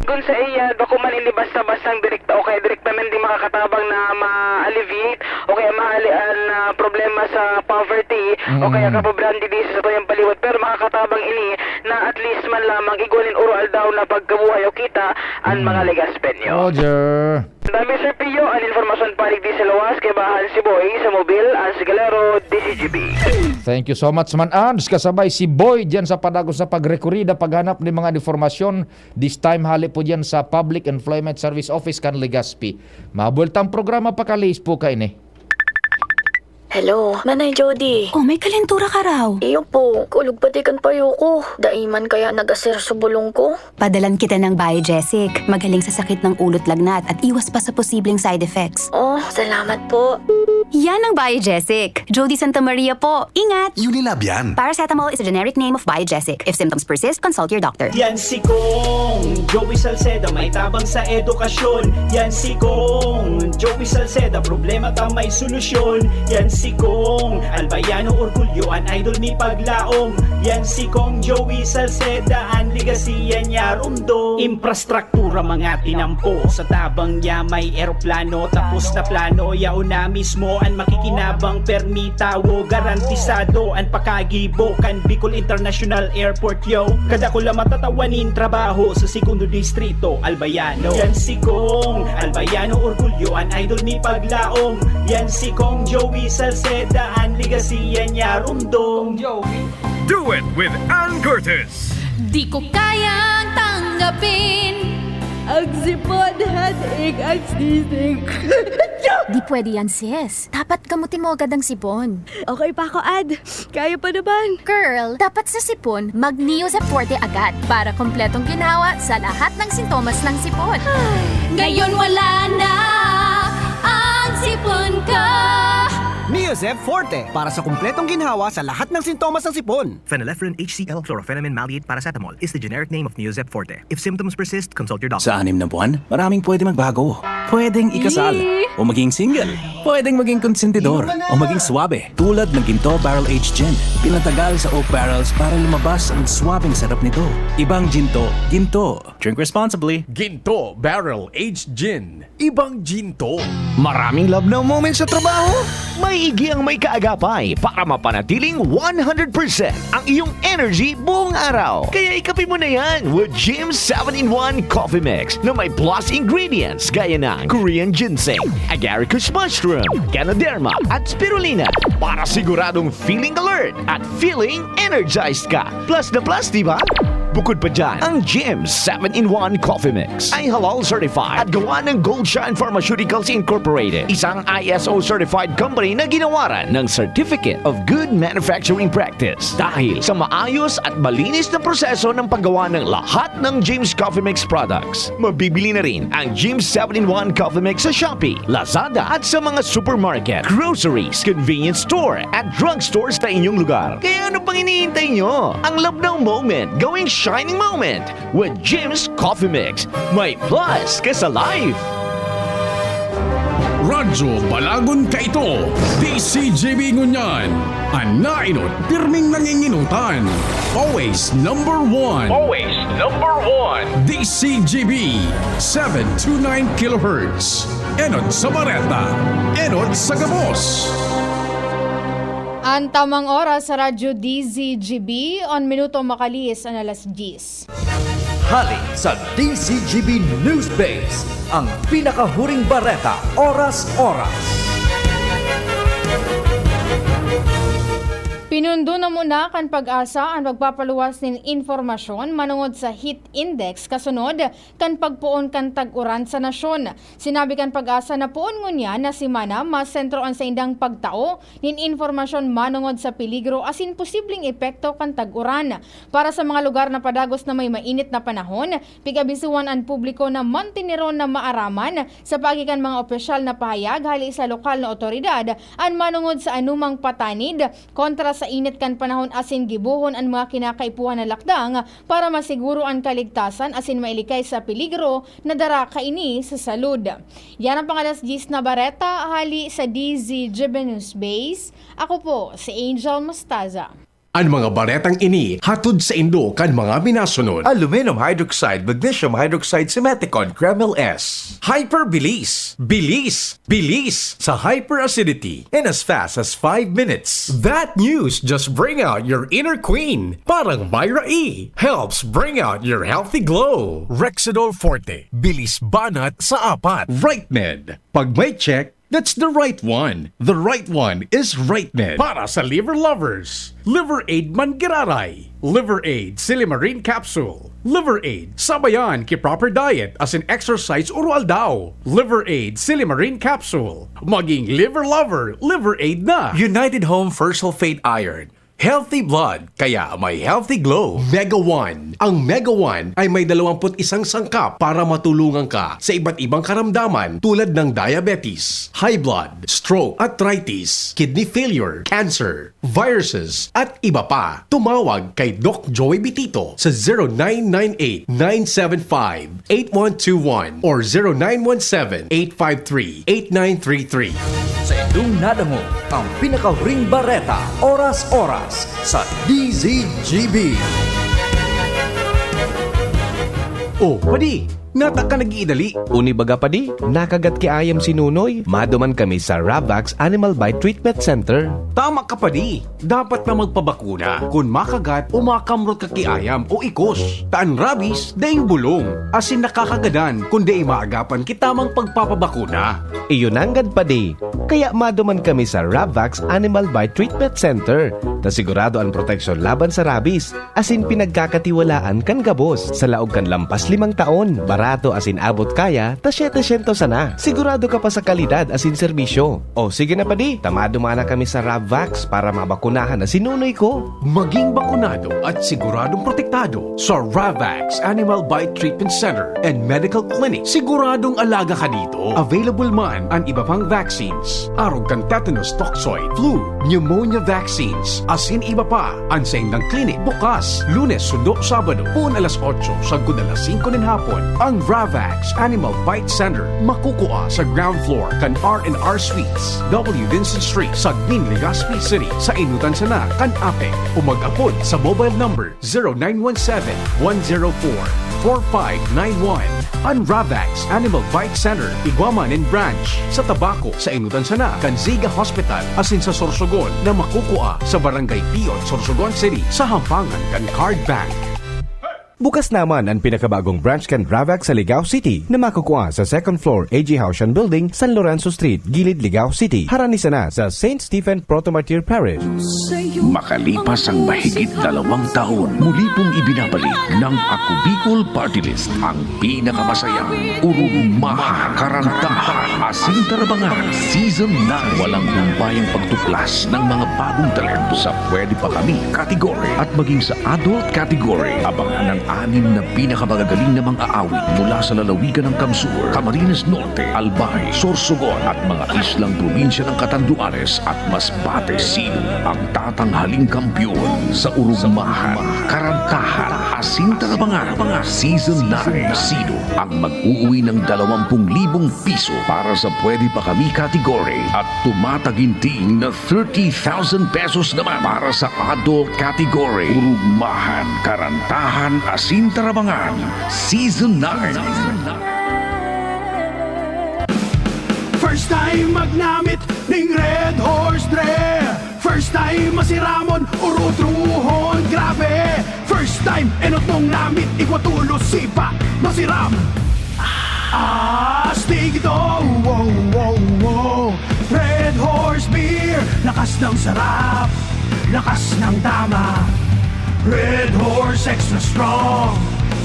Kun saiya, bako man ini basta-bastang direkta o kaya direktamente makakatabang na ma-alleviate o kaya mahali an, ah, problema sa poverty o kaya Mm. kapobrehon digdi sa satuyang paliwat, pero makakatabang ini na at least man lamang igwa nin oro-aldaw na pagkabuhay o kita an Mm. mga Legazpeño. Roger. Ang dami, Sir Pio, an informasyon paligdi sa luwas, kaibahan si Boy sa Mobil, an Sigalero, D Z G B. Thank you so much, man Ans. Kasabay si Boy diyan sa padagos na pagrekorida, paghanap ng mga informasyon, this time hali po diyan sa Public Employment Service Office kan Legazpi. Mabueltang programa pakaliis po kaini. Hello, Manay Jody. Oh, may kalentura ka raw. Iyo po, kulog pati kan payo ko. Dai man kaya nag-asir sa bulong ko. Padalan kita ng Biogesic. Magaling sa sakit ng ulo't lagnat at iwas pa sa posibleng side effects. Oh, salamat po. Yan ang Biogesic. Jody Santa Maria po. Ingat! Unilab yan. Paracetamol is a generic name of Biogesic. If symptoms persist, consult your doctor. Yan si Kong Joey Salceda, may tabang sa edukasyon. Yan si Kong Joey Salceda, problema ta may solusyon. Yan si Kong Albayano, orgulyo an idol mi paglaom. Yan si Kong Joey Salceda, an legasiya niya rumdom. Infrastruktura mga tinampo, sa tabang niya may eroplano. Tapos na plano, yaon na mismo an makikinabang. Permi tawo, garantisado an pakagibo kan Bicol International Airport, yo. Kadakula matatawa nin trabaho sa Segundo Distrito, Albayano. Yan si Kong Albayano, orgulyo an idol mi paglaom. Yan si Kong Joey Salceda, an legasiya niya rumdom. Do it with Ann Curtis. Di ko kayang tanggapin. Ang sipon, headache, ang sisig. Di pwede yan, sis. Dapat gamutin mo agad ang sipon. Okay pa ako, Ad. Kaya pa naman. Girl, dapat sa sipon, mag Neozep Forte agad para kompletong ginhawa sa lahat ng sintomas ng sipon. Ngayon wala na ang sipon ko. Neozep Forte para sa kompletong ginhawa sa lahat ng sintomas ng sipon. Phenylephrine H C L, chlorphenamine maleate, paracetamol is the generic name of Neozep Forte. If symptoms persist, consult your doctor. Sa anim na buwan, maraming pwede magbago. Pwedeng ikasal, o maging single. Pwedeng maging konsentidor, o maging swabe. Tulad ng Ginto Barrel Aged Gin. Pinatagal sa oak barrels para lumabas ang swabeng sarap nito. Ibang Ginto, Ginto. Drink responsibly. Ginto Barrel Aged Gin. Ibang Ginto. Maraming love now moments sa trabaho? May Iggy ang may kaagapay para mapanatiling one hundred percent ang iyong energy buong araw. Kaya ikape mo na yan with Jim's seven-in-one Coffee Mix na may plus ingredients gaya ng Korean ginseng, agaricus mushroom, ganoderma, at spirulina para siguradong feeling alert at feeling energized ka. Plus na plus, di ba? Bukod pa dyan, ang Jim's seven-in-one Coffee Mix ay halal certified at gawa ng Gold Shine Pharmaceuticals Incorporated, isang I S O certified company na ginawaran ng Certificate of Good Manufacturing Practice. Dahil sa maayos at malinis na proseso ng paggawa ng lahat ng Jim's Coffee Mix products, mabibili na rin ang Jim's seven-in-one Coffee Mix sa Shopee, Lazada at sa mga supermarket, groceries, convenience store at drugstores sa inyong lugar. Kaya ano pang hinihintay nyo? Ang love now moment, gawing shining moment with Jim's Coffee Mix. May plus ka sa life! Radyo Balagon Kaito, D C G B ngunyan. An naenot, pirming nanginginutan. Always number one. Always number one. D C G B, seven two nine kilohertz. Enot sa bareta, enot sa gabos. An tamang oras sa Radyo D Z G B, on minuto makalihis an alas diyes. Hali sa D Z G B News Base, ang pinakahuring bareta, oras-oras. Pinundo na muna kan PAGASA an pagpapaluwas nin impormasyon manongod sa heat index kasunod kan pagpoon kan tag-uran sa nasyon. Sinabi kan PAGASA na poon ngunyan na semana masentro an saindang pagtao nin impormasyon manongod sa peligro asin posibleng epekto kan tag-uran. Para sa mga lugar na padagos na may mainit na panahon, pig-abisuhan an publiko na mantineron na maaraman sa paagi kan mga opisyal na pahayag hali sa lokal na otoridad an manongod sa anumang patanid kontra sa init kan panahon asin gibohon an mga kinakaipuhan na lakdang para masiguro an kaligtasan asin mailikay sa peligro na dara kaini sa salud. Yan ang pang-alas diyes na bareta hali sa D Z G B News Base. Ako po si Angel Mostaza. An mga baretang ini hatod saindo kan mga minasunod. Aluminum hydroxide, magnesium hydroxide, simethicone, Kremil S. Hyperbilis. Bilis. Bilis sa hyperacidity in as fast as five minutes. That news just bring out your inner queen. Parang Myra E helps bring out your healthy glow. Rexidol Forte. Bilis banat sa apat. Right Med. Pag may check, that's the right one. The right one is Right Med. Para sa liver lovers, Liver Aid Manggiraray, Liver Aid Silimarin Capsule, Liver Aid sabayan ki proper diet asin exercise oro-aldaw, Liver Aid Silimarin Capsule. Maging liver lover, Liver Aid na! United Home First Sulfate Iron. Healthy blood, kaya may healthy glow. Mega One. Ang Mega One ay may dalawampu't isang sangkap para matulungan ka sa iba't ibang karamdaman tulad ng diabetes, high blood, stroke, arthritis, kidney failure, cancer, viruses, at iba pa. Tumawag kay Doc Joey Bitito sa zero nine nine eight, nine seven five, eight one two one or zero nine one seven, eight five three, eight nine three three. Sa Dong nadangog ang pinakahuring bareta, oras-oras, sa D Z G B. Oh, padi, nata ka nag-iidali. Uni baga, padi, nakagat ki ayam si Nunoy. Maduman kami sa Ravax Animal Bite Treatment Center. Tama ka, padi. Dapat na magpabakuna kun makagat o makamrot ka ki ayam o ikos. Ta an rabies, daing bulong, asin nakakagadan kun dai maagapan ki tamang pagpapabakuna. Iyo nanggad, padi. Kaya maduman kami sa Ravax Animal Bite Treatment Center, ta sigurado an proteksyon laban sa rabies, asin pinagkakatiwalaan kan gabos. Sa laog kan lampas limang taon, barato asin abot kaya ta setecientos sana. Sigurado ka pa sa kalidad asin serbisyo. O sige na, padi, ta maduman na kami sa Ravax para mabakunahan na si Nunoy ko. Maging bakunado at siguradong protektado sa Ravax Animal Bite Treatment Center and Medical Clinic. Siguradong alaga ka dito. Available man an iba pang vaccines. Arog kan tetanus toxoid, flu, pneumonia vaccines, asin iba pa. An saindang clinic bukas, Lunes sundo Sabado, poon alas otso sagkod alas singko nin hapon. Ang Ravax Animal Bite Center makukua sa ground floor kan R and R Suites, W Vincent Street, Sagmin, Legazpi City, sa enotan sana kan APEC, o mag-apod sa mobile number zero nine one seven, one zero four, four five nine one. An Ravax Animal Bite Center igwa man nin branch sa Tabaco, sa enotan sana kan Ziga Hospital, asin sa Sorsogon na makukua sa Barangay Piot, Sorsogon City, sa hampangan kan Card Bank. Bukas naman an pinakabagong branch kan Ravax sa Ligao City na makukua sa second floor A G Haushan Building, San Lorenzo Street, Gilid, Ligao City, harani sana sa Saint Stephen Proto-Martyr Parish. Makalipas ang mahigit dalawang taon, muli pong ibinabalik ng Ako Bicol Party List ang pinakamasayang, urugmahan, karantahan, asin tarabangan Season nine. Walang humpayang pagtuklas ng mga bagong talento sa Pwede Pa Kami category at maging sa adult category. Abangan ang anim na pinakamagagaling na mga awit mula sa lalawigan ng Kamsur, Camarines Norte, Albay, Sorsogon at mga islang probinsya ng Catanduanes at Masbate. Sino ang tatanghaling kampiyon sa urugmahan, karantahan, asin tarabangan Season nine? Sino ang mag-uuwi ng dalawampung libong piso para sa Pwede Pa Kami category at tumataginting na thirty thousand pesos naman para sa adult category? Urugmahan, karantahan, asin tarabangan Season nine. First time magnamit ning Red Horse, dre. First time masiramon, urutruhon, grabe. First time, enot mong namit, igwa tulos, sipa, masiram. Astig ito, wow, wow, wow. Red Horse Beer, lakas ng sarap, lakas ng tama. Red Horse Extra Strong,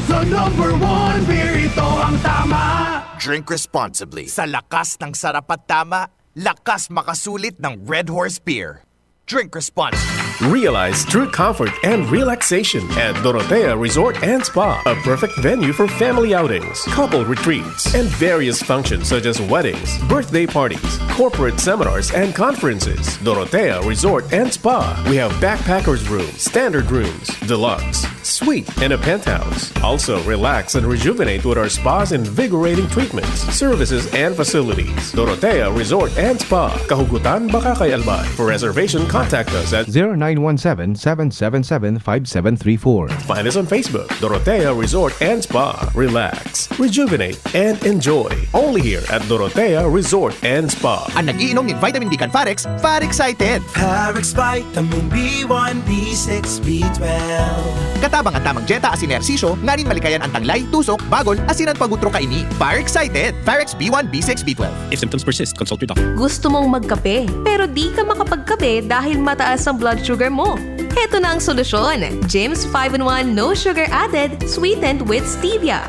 the number one beer, ito ang tama. Drink responsibly. Sa lakas ng sarap at tama, lakas makasulit ng Red Horse Beer. Drink responsibly. Realize true comfort and relaxation at Dorotea Resort and Spa, a perfect venue for family outings, couple retreats, and various functions such as weddings, birthday parties, corporate seminars, and conferences. Dorotea Resort and Spa. We have backpackers room, standard rooms, deluxe, suite, and a penthouse. Also, relax and rejuvenate with our spa's invigorating treatments, services, and facilities. Dorotea Resort and Spa, Kahugutan, Bacacay, Albay. For reservation, contact us at zero nine one seven, seven seven seven, five seven three four. Find us on Facebook, Dorotea Resort and Spa. Relax, rejuvenate, and enjoy. Only here at Dorotea Resort and Spa. An nag-iinom nin vitamin B kan Farex, Far Excited. Parex Vitamin B one, B six, B twelve. Katabang an tamang dyeta asin ehersisyo, nganing malikayan an tanglay, tusok, bagol, asin an pagutro kaini. Far Excited! Farex B one, B six, B twelve. If symptoms persist, consult your doctor. Gusto mong magkape, pero di ka makapagkape dahil mataas ang blood sugar mo? Heto na ang solusyon, Jim's five-in-one No Sugar Added, sweetened with stevia.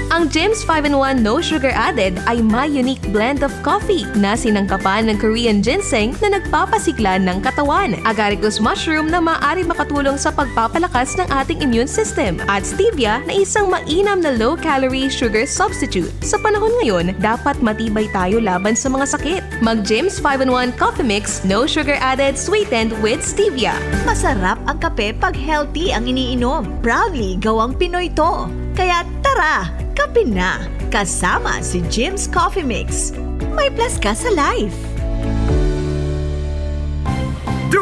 Ang Jim's five-in-one No Sugar Added ay may unique blend of coffee na sinangkapan ng Korean ginseng na nagpapasigla ng katawan, agaricus mushroom na maaari makatulong sa pagpapalakas ng ating immune system, at stevia na isang mainam na low-calorie sugar substitute. Sa panahon ngayon, dapat matibay tayo laban sa mga sakit. Mag Jim's five-in-one Coffee Mix, no sugar added, sweetened with stevia. Masarap ang kape pag healthy ang iniinom. Proudly gawang Pinoy to. Kaya tara, kape na! Kasama si Jim's Coffee Mix. May plus ka sa life.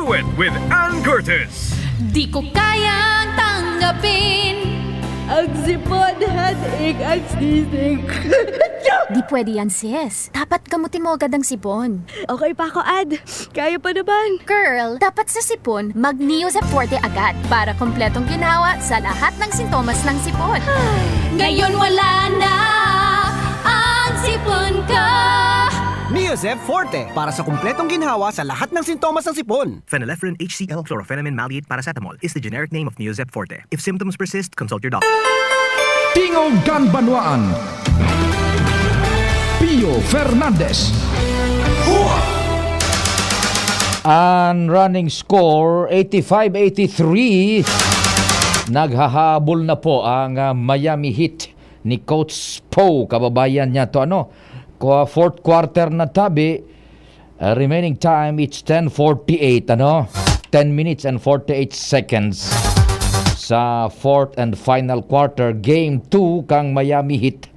With, with Ann Curtis. Di ko kayang tanggapin. Ang sipon, headache, ang sisig. Di pwede yan, sis. Dapat gamutin mo agad ang sipon. Okay pa ako, Ad. Kaya pa naman. Girl, dapat sa sipon, mag Neozep Forte agad para kompletong ginhawa sa lahat ng sintomas ng sipon. Ngayon wala na ang sipon ko. Neozep Forte para sa kumpletong ginhawa sa lahat ng sintomas ng sipon. Phenylephrine H C L, chlorphenamine maleate paracetamol is the generic name of Neozep Forte. If symptoms persist, consult your doctor. Tingog kan Banwaan. Pio Fernandez. Ang running score, eighty-five eighty-three. Naghahabol na po ang ah, Miami Heat ni Coach Spo, kababayan niya to, ano. Kwa-, fourth quarter na tabi, ah, remaining time, it's ten forty-eight, ano. Ten minutes and forty-eight seconds sa fourth and final quarter, game two kang Miami Heat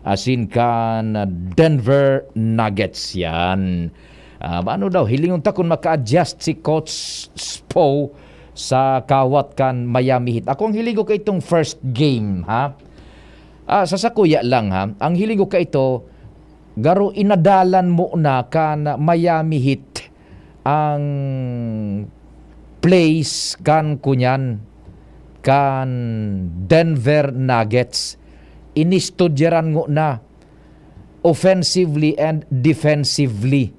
asin kan Denver Nuggets. Yan. Ah, ano daw, hilingon ta kung maka-adjust si Coach Spo sa kawat kan Miami Heat. Ako, ang hiling ko kaitong first game, ha? Ah, sa sakuya lang, ha? Ang hiling ko kaito, garo inadalan mo na kan Miami Heat ang plays kan kunyan, kan Denver Nuggets. Inistudyaran ngo na offensively and defensively.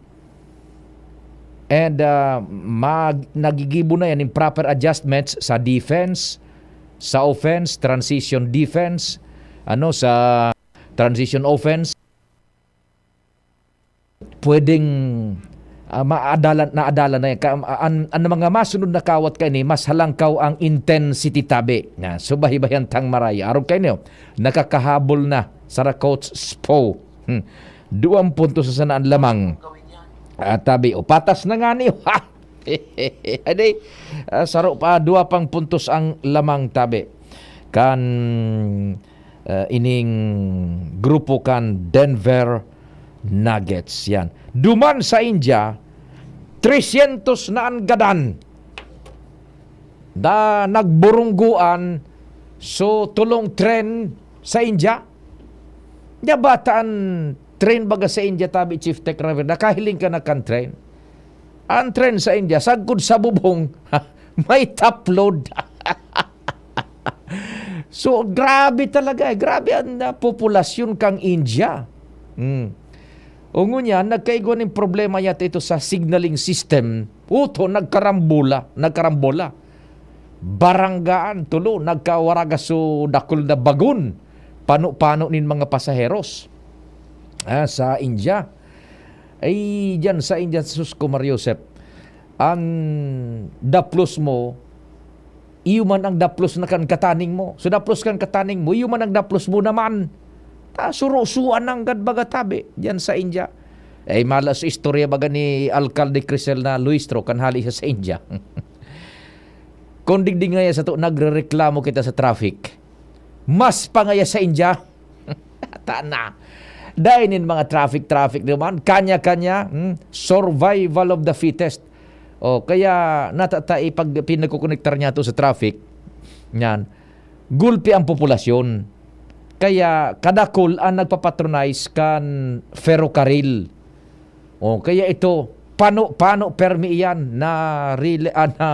And ah, mag, nagigibo na yan yung proper adjustments sa defense, sa offense, transition defense, ano, sa transition offense. Pwedeng ah, maadalan, naadalan na yan. Ka, an, an mga masunod na kawat kaini, mas halangkaw ang intensity tabi. Na, so bahibayan tang marayo. Arog kayo niyo, nakakahabol na sa Coach Spo. Hmm. Duwang puntos sa sanaan lamang. Ah, tabi, o patas na nga niyo. Ha! Adi, ah, saro pa, duwa pang puntos ang lamang tabi. Kan ah, ining grupo kan Denver Nuggets. Yan. Duman sa India, tresyentos na an gadan. Da, nagburungguan, so tulong tren sa India. Nya bata an tren baga sa India, tabi Chief Tech Raver, nakahiling ka na kan tren. An tren sa India, sagkod sa bubong, may top load. So, grabe talaga eh. Grabe ang ah, populasyon kang India. Hmm. O ngunyan, nagkaigwa ning problema yata ito sa signaling system. Puto, nagkarambola, nagkarambola. Baranggaan, tulo, nagkawaraga so dakul na bagon. Pano-pano nin mga pasaheros ah, sa India. Ay, dyan sa India, sus ko, Mario Joseph. Ang daplos mo, iyo man ang daplos na kan kataning mo. So, daplos kan kataning mo, iyo man ang daplos mo naman. Ta, surusuan nanggad baga tabi, dyan sa India. Eh, mala sa istorya baga ni Alkalde Crisel na Luistro, kan hali siya sa India. Kung digdi ngaya sato, nagrereklamo kita sa traffic. Mas pa ngaya sa India. Tana. Dai nin mga traffic-traffic naman. Kanya-kanya. Hmm? Survival of the fittest. O, kaya natata ipag pinagkukonektar niya to sa traffic. Yan. Gulpi ang populasyon. Kaya kadakol ang nagpapatronize kan ferrocarril. O, kaya ito, pano, pano permi iyan na rila, ah, na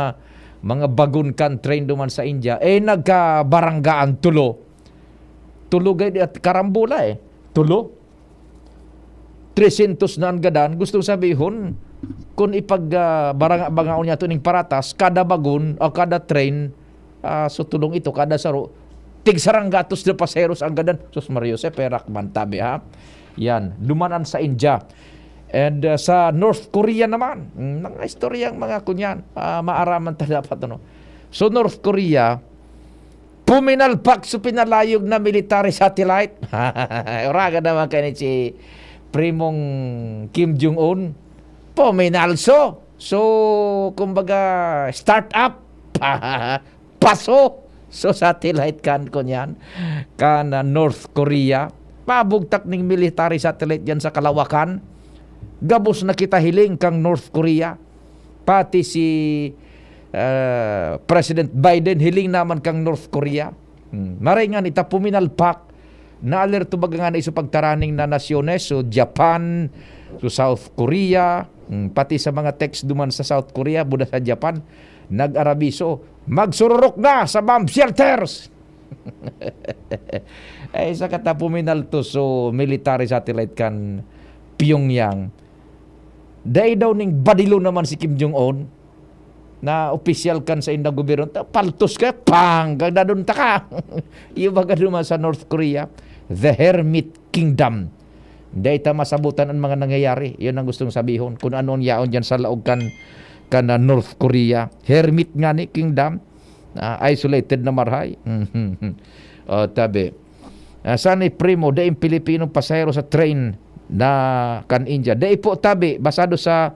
mga bagon kan train duman sa India. Eh, nagkabaranggaan tulo. Tulo gay at karambola eh. Tulo. Tresyentos na ang gadan. Gusto sabihon, kung ipag ah, baranga-bangaon niya to ning paratas, kada bagon o kada train, ah, so tulong ito, kada saro, tig saranggatos na paseros ang gadan. Sus Mario, se perak man tabi ha. Yan, dumanan sa India. And ah, sa North Korea naman, mm, mga istoryang mga kunyan, ah, maaraman ta dapat, ano. So North Korea, puminalpak sa pinalayog na military satellite. Uraga naman kayo ni si Primong Kim Jong-un. Puminalso. So, kumbaga, start up. Paso. So, satellite kan ko niyan. Kan ah, North Korea. Pabugtak ning military satellite diyan sa kalawakan. Gabos na kita hiling kang North Korea. pati si, ah, President Biden, hiling naman kan North Korea. Hmm. Maray ngani ta puminalpak, naalerto baga ngani sa pagtaraning na nasyones, so Japan, so South Korea, hmm, pati sa mga text duman sa South Korea, buda sa Japan, nag-arabiso, "Magsururok na sa bomb shelters!" Ay, sa katapuminalto, so military satellite kan Pyongyang. Dai daw ning badilo naman si Kim Jong-un na opisyal kan sa indang gobyerno. Ta-, paltos ka, pang! Gagdadon ta ka! Iyo baga duman sa North Korea, the Hermit Kingdom. Dai ta masabutan an mga nangyayari. Yun ang gustong sabihon. Kung ano ang yaon dyan sa laog kan, kan, ah, North Korea. Hermit ngani Kingdom. Ah, isolated na marahay. O, tabi. Ah, saan ni Primo? Daing Pilipinong pasahero sa train na kan India. Dai po, tabi. Basado sa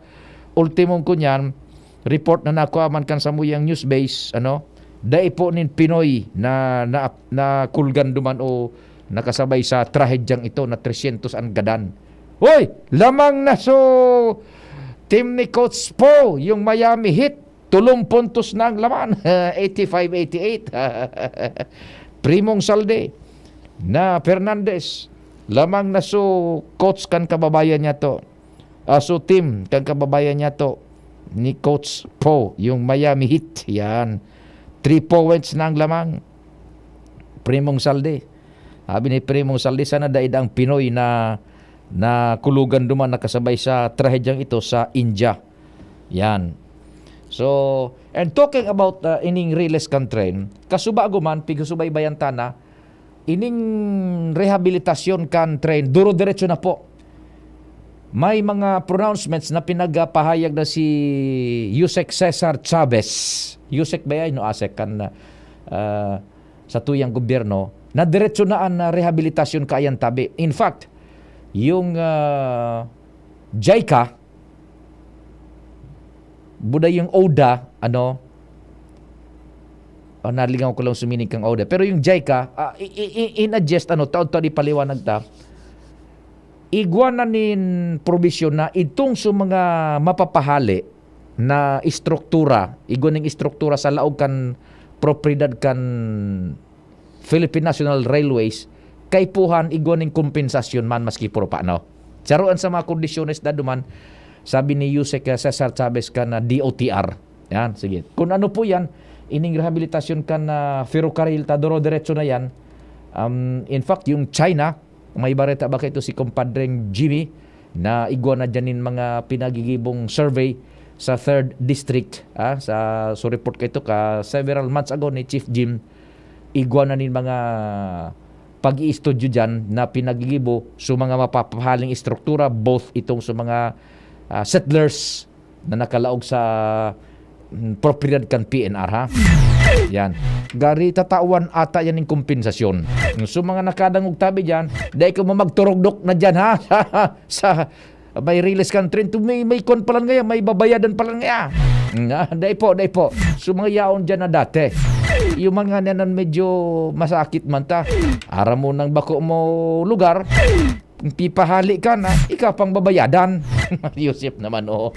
ultimong kunyan, report na nakuha man kan samuyang news base, ano? Dai po nin Pinoy na, na, na kulgan duman o nakasabay sa trahedyang ito na tresyentos ang gadan. Hoy! Lamang na so team ni Coach Po, yung Miami Heat. Tulong puntos na ang laman. Eighty-five eighty-eight. Primong Salde na Fernandez. Lamang na so coach kan kababayan niya to. Ah, so team kan kababayan niya to ni Coach Po, yung Miami Heat. Yan. Three points na ang lamang. Primong Salde. Sabi ni Primong Salde, sana daid ang Pinoy na, na kulugan duman nakasabay sa trahedyang ito sa India. Yan. So, and talking about, uh, ining riles kan tren, kasubago man, pigsusubaybayan ta na, ining rehabilitasyon kan tren, duro-diretso na po. May mga pronouncements na pinagpahayag na si Usec Cesar Chavez. Usec ba yan? No, Asec kan, uh, sa tuyang gobyerno, na diretso na an, uh, rehabilitasyon kaayan tabi. In fact, yung, uh, JICA, buda yung ODA, ano, oh, nalingaw ko lang sumining kang ODA. Pero yung JICA, ah, i-, i-, i-, in a gist, ano, taon-taon ipaliwanag ta, igwa na nin probisyon na itong sa mga mapapahali na estruktura, igwa ning estruktura sa laog kan propiedad kan Philippine National Railways, kaipuhan igwa ning kompensasyon man maski puro pa, no? Saroan sa mga kondisyones na duman, sabi ni Usec, uh, Cesar Chavez kan, uh, D O T R. Yan, sige. Kung ano po yan, ining rehabilitasyon kan, uh, ferrocarril ta duro-diretso na yan. Um, in fact, yung China, may bareta ba kaito si Compadreng Jimmy na igwa na dyan nin mga pinagigibong survey sa third District, ah, sa, so report kaito ka several months ago ni Chief Jim, igwa na nin mga pag-iistudyo dyan na pinagigibo sa mga mapapahaling estruktura, both itong sa mga, ah, settlers na nakalaog sa, mm, propiedad kan P N R, ha? Yan. Gari tatawan ata yan ng kompensasyon. So, mga nakadangog tabi dyan, dai ka mo magturugdok na dyan, ha? Sa, sa may riles kan tren, to may, may kon palan ngaya, may babayadan palan ngaya. Nga, dai po, dai po. So, mga yaon dyan na dati. Yung mga nanan medyo masakit man ta. Aram mo nang bako mo lugar, pipahali ka na, ikaw pang babayadan. Yusip naman, oh.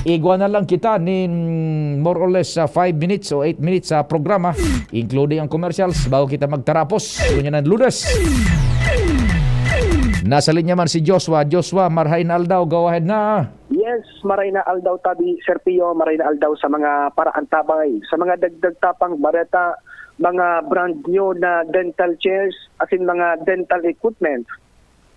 Igwa na lang kita nin more or less, ah, five minutes o eight minutes sa programa, including ang commercials, bago kita magtarapos. Ngunyan ang Lunes. Nasa linya man si Joshua. Joshua, marhay na aldaw. Go ahead na. Yes, maray na aldaw tabi, Sir Pio, maray na aldaw sa mga paraantabay, sa mga dagdag tapang bareta, mga brand new na dental chairs, asin mga dental equipment.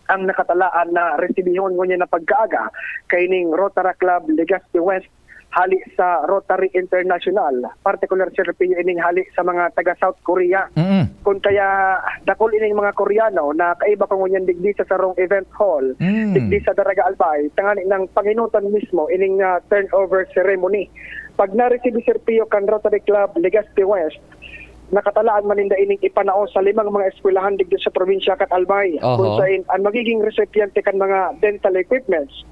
Ang nakatalaan na resibihon ngunyan na pagkaaga kaining Rotary Club Legazpi West hali sa Rotary International, partikular, Sir Pio, ining hali sa mga taga South Korea. Mm. Kun kaya dakul ining mga Koreano na kaiba ko ngunyan digdi sa sarong event hall, Mm. digdi sa Daraga Albay, tangani nang panginutan mismo ining, ah, turnover ceremony. Pag naresibi, Sir Pio, kan Rotary Club Legazpi West, nakatalaan man ninda ining ipanao sa limang mga eskwelahan digdi sa probinsya kan Albay, Oho. kung sain ang magiging recipiente kan mga dental equipments,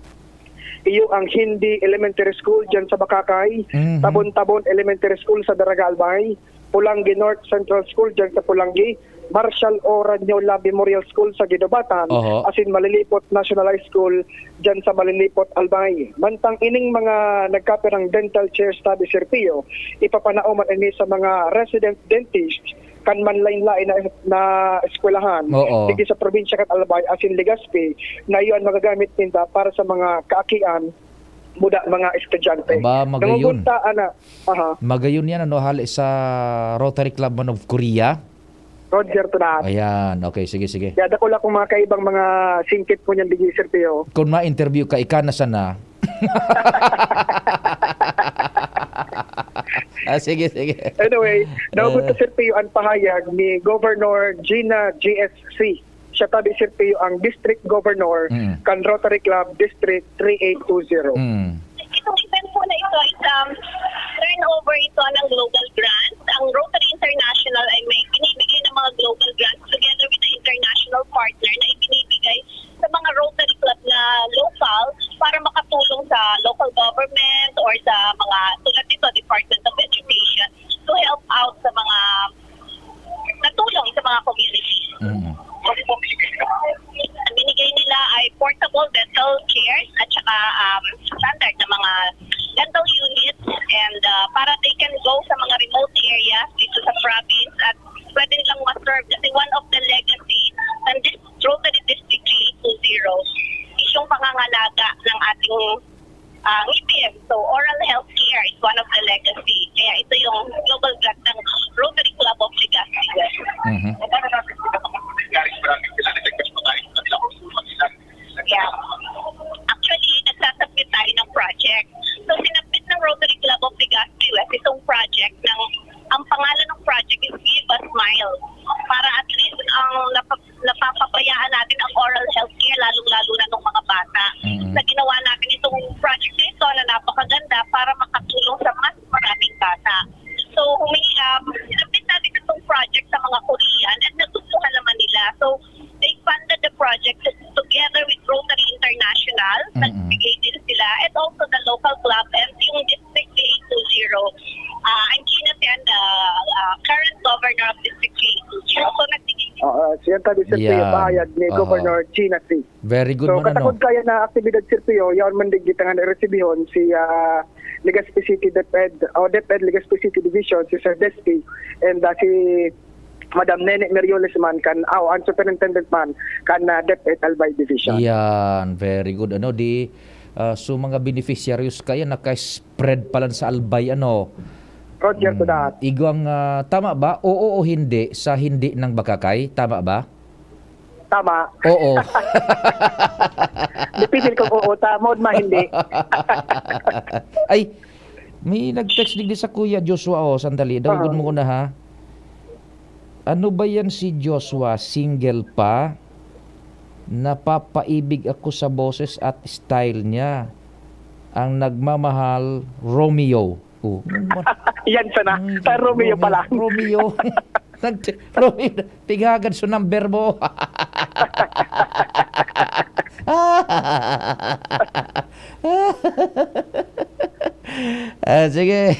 iyo ang Hindi Elementary School diyan sa Bacacay, Mhm. Tabon-Tabon Elementary School sa Daraga Albay, Polangui North Central School diyan sa Polangui, Marshal O. Radyola Memorial School sa Guinobatan, Oho. asin Malilipot National High School diyan sa Malilipot, Albay. Mantang ining mga nagkapirang dental chairs tabi, Sir Pio, ipapanao man ini sa mga resident dentist kan manlain-lain na, na eskwelahan Oo. digdi sa probinsya kan Albay asin Legazpi, na iyo an magagamit ninda para sa mga kaakian muda mga estudyante. Aba, magayon. Nangungunta ana, aha. Magayon yan, ano, hali sa Rotary Club man of Korea? Roger to that. Ayan, okay, sige, sige. Kaya dakula kong mga kaibang mga singkit po niyan, digdi, Sir Pio. Kung ma-interview ka, ika na sana. Ah, sige, sige. Anyway, naugot Eh. ko, Sir Pio, ang pahayag ni Governor Gina G S C. Siya tabi, Sir Pio, ang District Governor Mm. kan Rotary Club District three eight two zero. Mm. Itong event po na ito is, um, turnover ito ng global grant. Ang Rotary International ay may binibigay ng mga global grants together with the international partner na ibinibigay sa mga Rotary Club na local para makatulong sa local government or sa mga tulad nito, Department of Education, to help out sa mga natulong sa mga community. Mm. Ang binigay nila ay portable dental chairs at saka, um, standard na mga dental units and, uh, para they can go sa mga remote areas dito sa province at pwede nilang ma-serve kasi one of the legacy ng dis-, Rotary District three eight two zero is yung pangangalaga ng ating ah, ngipin. So, oral health care is one of the legacy. Kaya ito yung global grant ng Rotary Club of Legazpi West. Mhm. Yeah. Actually, nagsasubmit tayo ng project. So, sinubmit ng Rotary Club of Legazpi West itong project ng, ang pangalan ng project is Give a Smile. Para at least ang napa-, napapabayaan natin ang oral health care, lalong-lalo na nung mga bata. Mm. Na ginawa natin itong project na ito na napakaganda para makatulong sa mas maraming bata. So, humingi, um, sinubmit natin itong project sa mga Korean at nagustuhan naman nila. So, they funded the project to-, together with Rotary International. Mm-mm. Nagbigay din sila and also the local club and yung District three eight two zero. Ah, I'm Gina Tian, the, ah, current governor of District three eight two zero. So, nagbigay din Oo, siya tabi, Sir Pio, Yan. pahayag ni Aha. Governor Gina T. Very good So, man, ano? katakod kaya na aktibidad, Sir Pio, yaon man digdi tangan resibihon si, ah, Legazpi City DepEd, o DepEd Legazpi City Division, si Sir Despy, and, ah, si Madam Nene Meriones man kan, ah, ang superintendent man kan, ah, DepEd Albay Division. Yan, very good. Ano, di, ah, so mga beneficiaries kaya naka-spread palan sa Albay, ano? Roger to Mm, that. igwang, ah, tama ba? Oo o hindi sa hindi ng bakakay? Tama ba? Tama. Oo. Depende kung oo, tama o ma, hindi. Ay, may nag-text digdi sa Kuya Joshua, oh, sandali. Dawagon Oo. mo ko na, ha? Ano ba yan si Joshua? Single pa? Napapaibig ako sa boses at style niya. Ang nagmamahal, Romeo. Oh, ano ba? Yan sana. Ay, Sa Romeo Romeo, pala. Romeo. Nag-, Romeo, pighagad sa number mo. Ah, sige.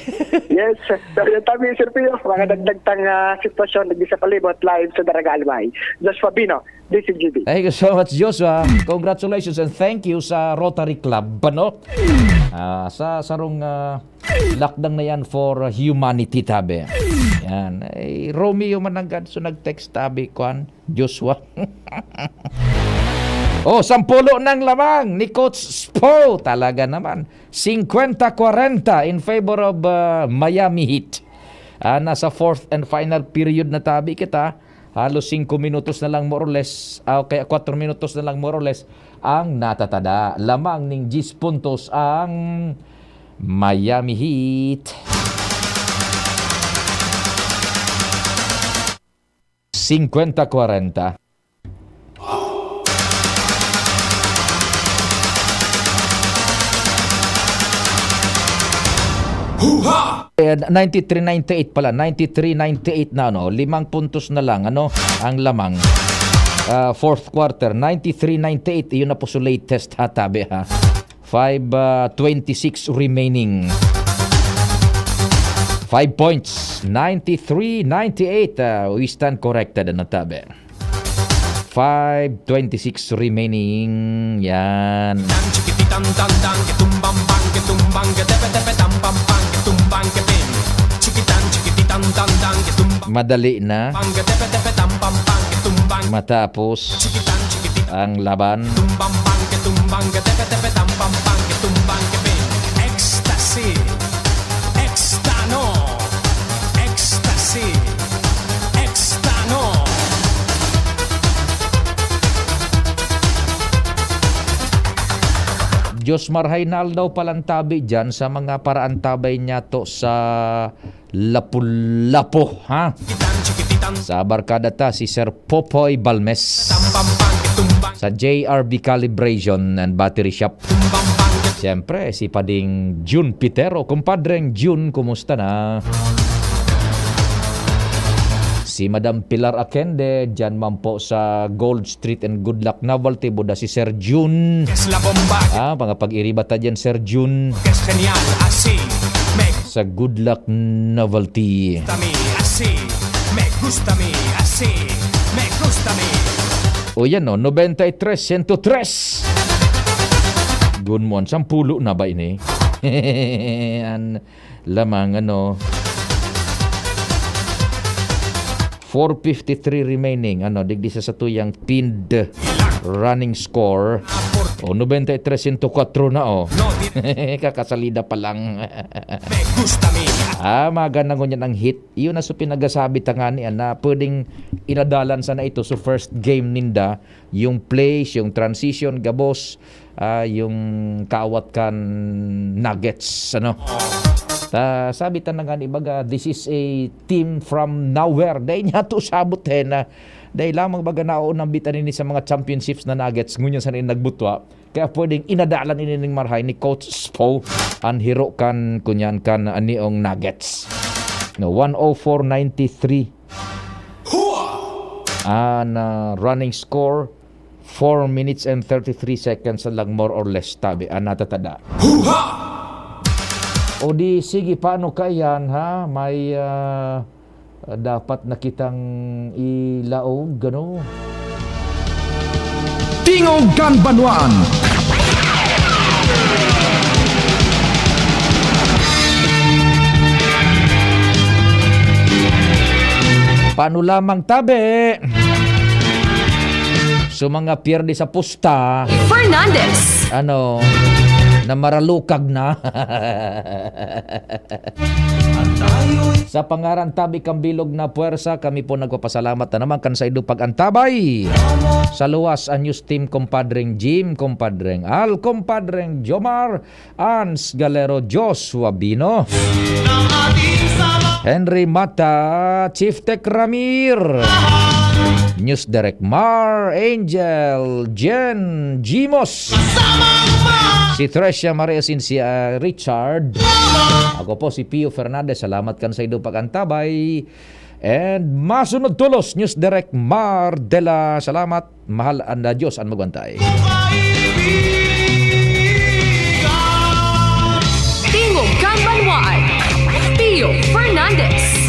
Yes, sir. Dahil ang tabi, Sir Pio, mga dagdag tang, ah, sitwasyon, nagdi sa palibot, live sa Daraga Albay. Joshua Bino, D C G B. Thank you so much, Joshua. Congratulations and thank you sa Rotary Club, ano? Ah, sa sarong, ah, lakdang na yan for humanity, tabi. Yan. Ay, Romeo Mananggad, so nag-text, tabi, kwan, Joshua. Oh, sampulo ng lamang ni Coach Spo. Talaga naman. Singkwenta kwarenta in favor of, ah, Miami Heat. Ah, nasa fourth and final period na tabi kita. Halos singko minutos na lang, more or less, ah, o kaya kwatro minutos na lang, more or less, ang natatada. Lamang ning diyes puntos ang Miami Heat. Singkwenta kwarenta. Hoo-ha! Eh, ninety-three ninety-eight pala, ninety-three ninety-eight na, ano, limang puntos na lang, ano, ang lamang. Ah, fourth quarter, ninety-three ninety-eight, iyon na po sa latest, ha, tabi, ha. Five, ah, twenty-six remaining. Five points. Ninety-three ninety-eight. Ah, we stand corrected, ano tabi? Five twenty-six remaining. Yan. Madali na. Matapos ang laban. Ecstasy. Extano. Extano. Josmar Haynaldaw palang tabi dyan sa mga paraantabay niya to sa Lapu-Lapu, ha? Sa barkada ta, si Sir Popoy Balmes. Sa J R B Calibration and Battery Shop. Siyempre, si Pading Jun Pitero. Kumpadreng Jun, kumusta na? Si Madam Pilar Akende, dyan man po sa Gold Street and Good Luck Novelty, buda si Sir Jun. Ah, mga pag-iriba ta dyan, Sir Jun. Sa Good Luck Novelty. O yan, no? Nobenta y tres, sento tres. Gun mo, an sampulo na ba ini? An lamang, ano, four fifty-three remaining, ano, digdi sa satuyang pinned running score. O, nobenta y tres sento kwatro na, oh. Kakasalida pa lang. Ah, magana ngunyan ang hit. Iyon na so pinagasabi ta ngani, ah, na pwedeng inadalan sana ito. So, first game ninda, yung plays, yung transition, gabos, ah, yung kaawat kan Nuggets, ano. Ta, sabi ta na ngani, baga, this is a team from nowhere. Dai niya to sabot, eh, na dai lamang, baga, naunambitan ini sa mga championships na Nuggets. Ngunyan sana ini nagbutwa. Kaya pwedeng inadalan ini ning marahay ni Coach Spo an hiro kan, kunyan kan, ah, niong Nuggets. No, one oh four ninety-three. An, ah, running score, four minutes and thirty-three seconds lang, more or less, tabi, an natatada. O di, sige, paano kaiyan, ha? May, ah, dapat na kitang ilaog, ano? Tingog kan Banwaan. Paano lamang, tabi? So, mga pierde sa pusta. Fernandez. Ano, na maralukag na. Sa pangaran tabi kan bilog na puwersa, kami po nagpapasalamat na naman kan saindo pag-antabay. Sa luwas, an news team, Compadreng Jim, Compadreng Al, Compadreng Jomar, Ans Galero, Joshua Bino, Henry Mata, Chief Tech Ramir, News Direct Mar, Angel, Jen, Jimos, si Trecia Maria Ciencia, Richard. Ako po si Pio Fernandez. Salamat kan saindo pag-antabay. And masunod tolos, News Direct Mar de la. Salamat, mahal an Diyos an magbantay. Tingog kan Banwaan, Pio Fernandez.